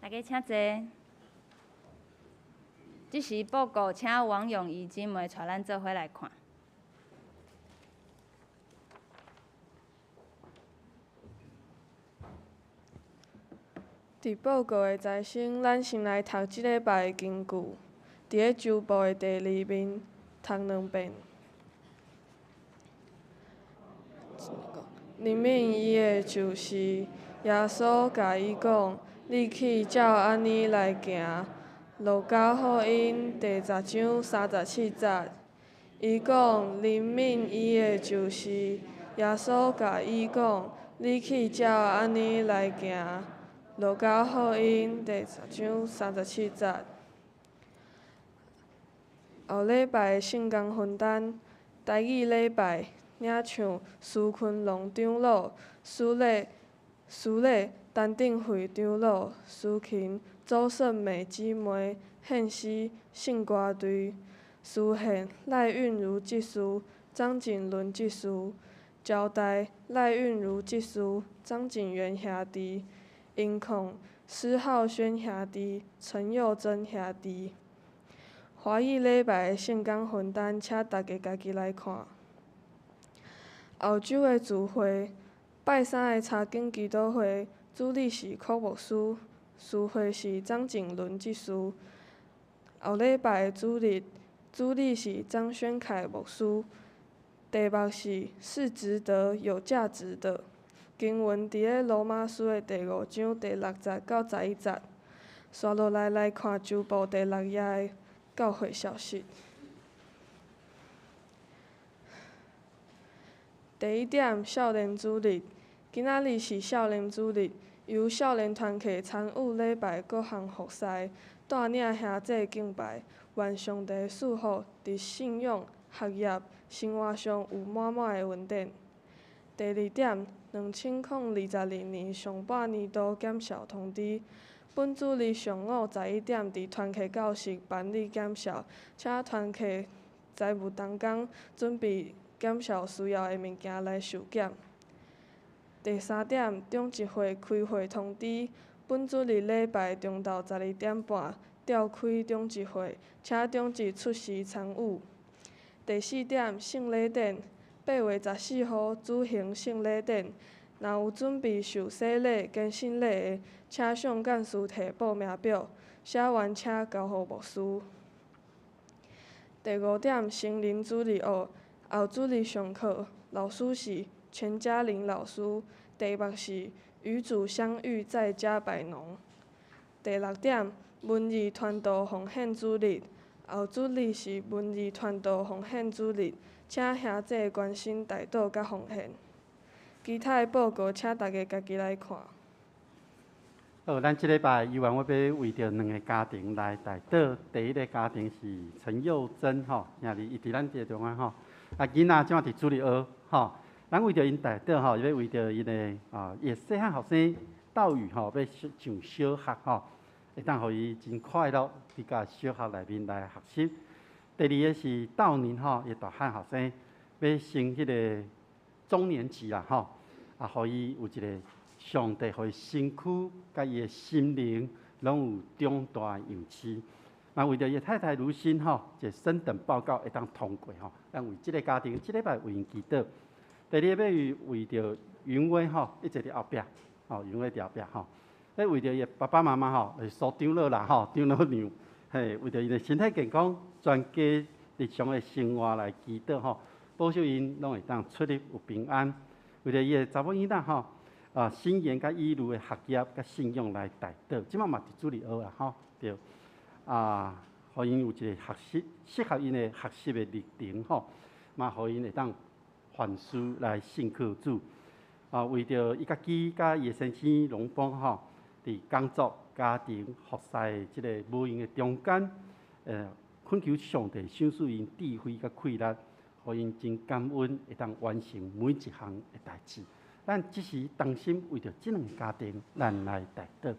Speaker 8: 大家請坐。這時報告，請王詠儀姊妹帶咱做伙來看。
Speaker 9: 佇報告的財星，咱先來讀這禮拜的經句。佇咧周報的第二面，讀兩遍。憐憫伊的就是耶穌共伊講。你去照按呢來行，路加福音第十章37節。伊講憐憫伊的就是耶穌共伊講，你去照按呢來行，路加福音第十章37節。後禮拜的聖工分擔，台語禮拜領唱蘇坤龍長老、司禮司禮。陳定惠長老、司琴周勝美姊妹獻詩聖歌隊，司獻賴韻如執事、張景倫執事，招待賴韻如執事、張景元兄弟，音控施浩軒兄弟、陳佑珍兄弟。華語禮拜的聖工分擔，請大家家己來看。後週的聚會，拜三的查經祈禱會。主理是柯牧師，司會是張景倫執事。後禮拜的主日，主理是張宣凱牧師。題目是是值得有價值的。經文佇咧羅馬書的第五章第六節到十一節。紲落來來看周報第六頁的教會消息。第一點，少年主日，今仔日是少年主日，由少年團契參與禮拜各項服事，帶領兄弟敬拜，願上帝賜福佇信仰、學業、生活上有滿滿的恩典。第二點，2022年上半年度檢數通知，本主日上午11點佇團契教室辦理檢數，請團契財務同工準備檢數需要的物件來受檢。第三點，長執會開會通知，本主日禮拜中晝12點半召開長執會，請長執出席參與。第四點，聖禮典，8月14號舉行聖禮典，若有準備受洗禮、堅信禮的，請向幹事提報名表，寫完請交予牧師。第五點，成人主日學，後主日上課，老師是全嘉玲老師，題目是與主相遇在迦百農。第六點，文字傳道奉獻主日，後主日是文字傳道奉獻主日，請兄弟關心代禱佮奉獻。其他的報告，請大家家己來看。
Speaker 4: 好，咱這禮拜猶原我欲為著兩个家庭來代禱。第一个家庭是陳幼珍吼，兄弟伊佇咱這中間吼，啊囡仔這馬佇主日學吼，咱為著𪜶代禱吼，欲為著𪜶的啊，伊的細漢學生道宇吼，欲上小學吼，會當予伊真快樂佇佮小學內面來學習。第二个是道寧吼，伊大漢學生欲升彼个中年級啦吼，啊，予伊有一个上帝予伊身軀佮伊的心靈攏有長大的樣式。嘛為著伊的太太如新吼，一个升等報告會當通過吼，咱為這个家庭，這禮拜為𪜶祈禱。第二个欲為著雲威吼，一直佇後壁，吼，雲威佇後壁吼，欲為著伊的爸爸媽媽吼，是蘇長老啦吼，長老娘，嘿，為著𪜶的身體健康，全家日常的生活來祈禱吼，保守𪜶攏會當出入有平安。為著伊的查某囡仔吼，啊，心妍佮以如的學業佮信仰來代禱，這馬嘛佇主日學啦吼，對，啊，予𪜶有一個學習適合𪜶的學習的歷程吼，嘛予𪜶會當凡事來信靠主。啊，為著伊家己佮伊的先生龍峰吼，佇工作、家庭、服侍的這个無閒的中間，懇求上帝賞賜𪜶智慧佮氣力，予𪜶真感恩會當完成每一項的代誌。咱這時同心為著這兩个家庭，咱來代禱。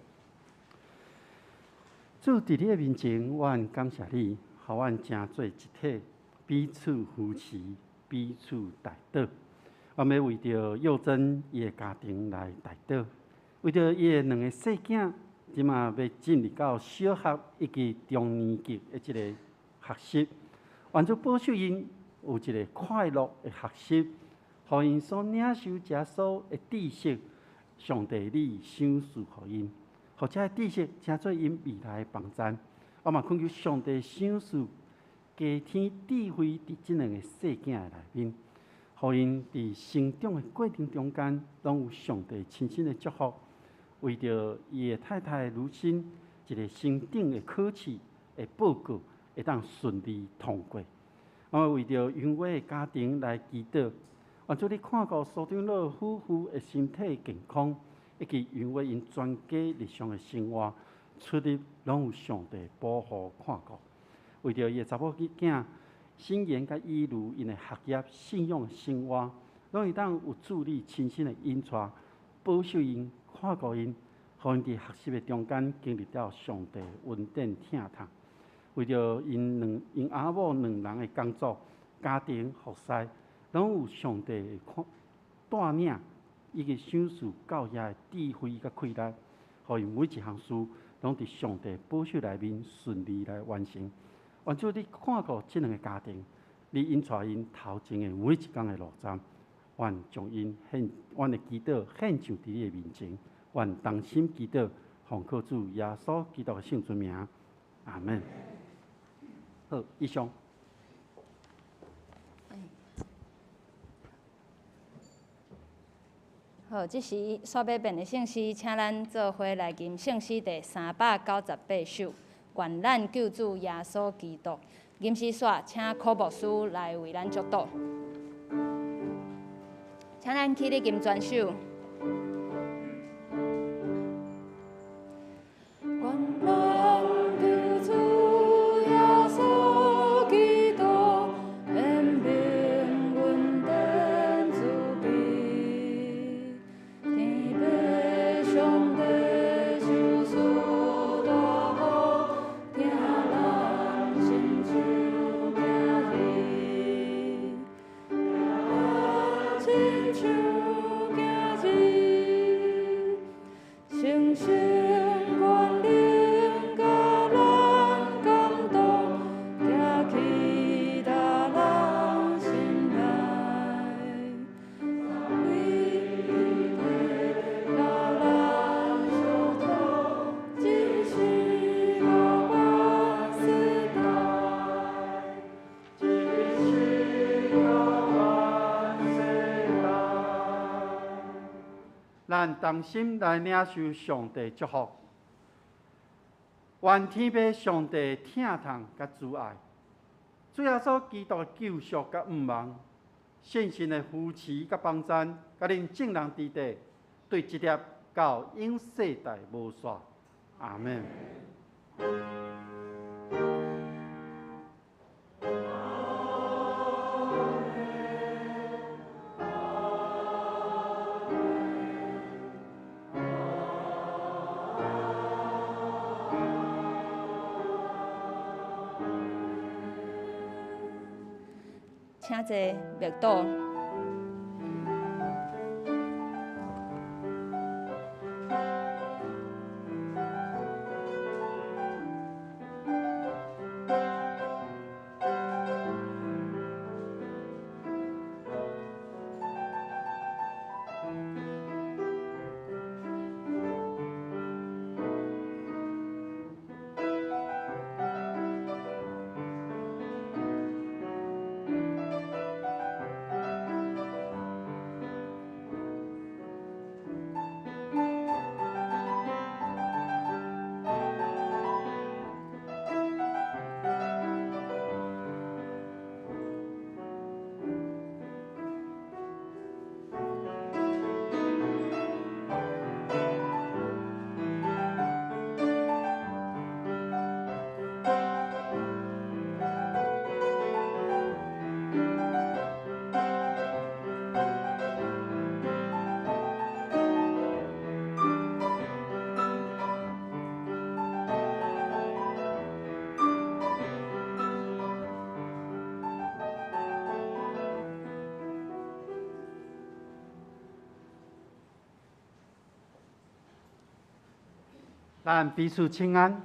Speaker 4: 主佇你的面前，阮感謝你，予阮成做一體，彼此扶持，彼此代禱。我欲為著幼珍伊的家庭來代禱，為著伊的兩个細囝，這馬欲進入到小學以及中年級的這个學習，願主保守𪜶有一个快樂的學習，予𪜶所領受這所的知識，上帝你賞賜予𪜶，予這个知識成做𪜶未來的幫贊。我嘛懇求上帝賞賜加添智慧佇這兩个細囝的內面，予𪜶佇成長的過程中間，攏有上帝親身的祝福。為著伊的太太如新一个升等的考試的報告會當順利通過。我為著雲威的家庭來祈禱，願主你看顧蘇長老夫婦的身體健康，以及雲威𪜶全家日常的生活出入，攏有上帝保護看顧。為著伊的查某囝心妍佮以如𪜶的學業、信仰的生活，攏會當有主你親身的引帶，保守𪜶、看顧𪜶，予𪜶佇學習的中間經歷著上帝恩典疼痛。為著𪜶兩𪜶阿某兩人的工作、家庭服侍，攏有上帝的看帶領，以及賞賜教遐的智慧佮氣力，予𪜶每一項事攏佇上帝保守內面順利來完成。願主你看顧這兩个家庭，你引帶𪜶頭前的每一工的路程，願將𪜶獻，阮的祈禱獻上佇你的面前，願同心祈禱，奉靠主耶穌基督的聖尊名，阿門。好，以上。
Speaker 8: 好，這時煞欲變的聖詩，請咱做伙來吟聖詩第398首，願咱救主耶穌基督。吟詩煞，請柯牧師來為咱祝禱。請咱起立吟全首。
Speaker 4: 咱同心來領受上帝祝福，願天父上帝疼痛佮慈愛，主耶穌基督的救贖佮毋忘，聖神的扶持佮幫贊，佮恁眾人佇底，對這粒到永世代無煞。阿們。
Speaker 8: 請坐，默禱。
Speaker 4: 咱彼此請安。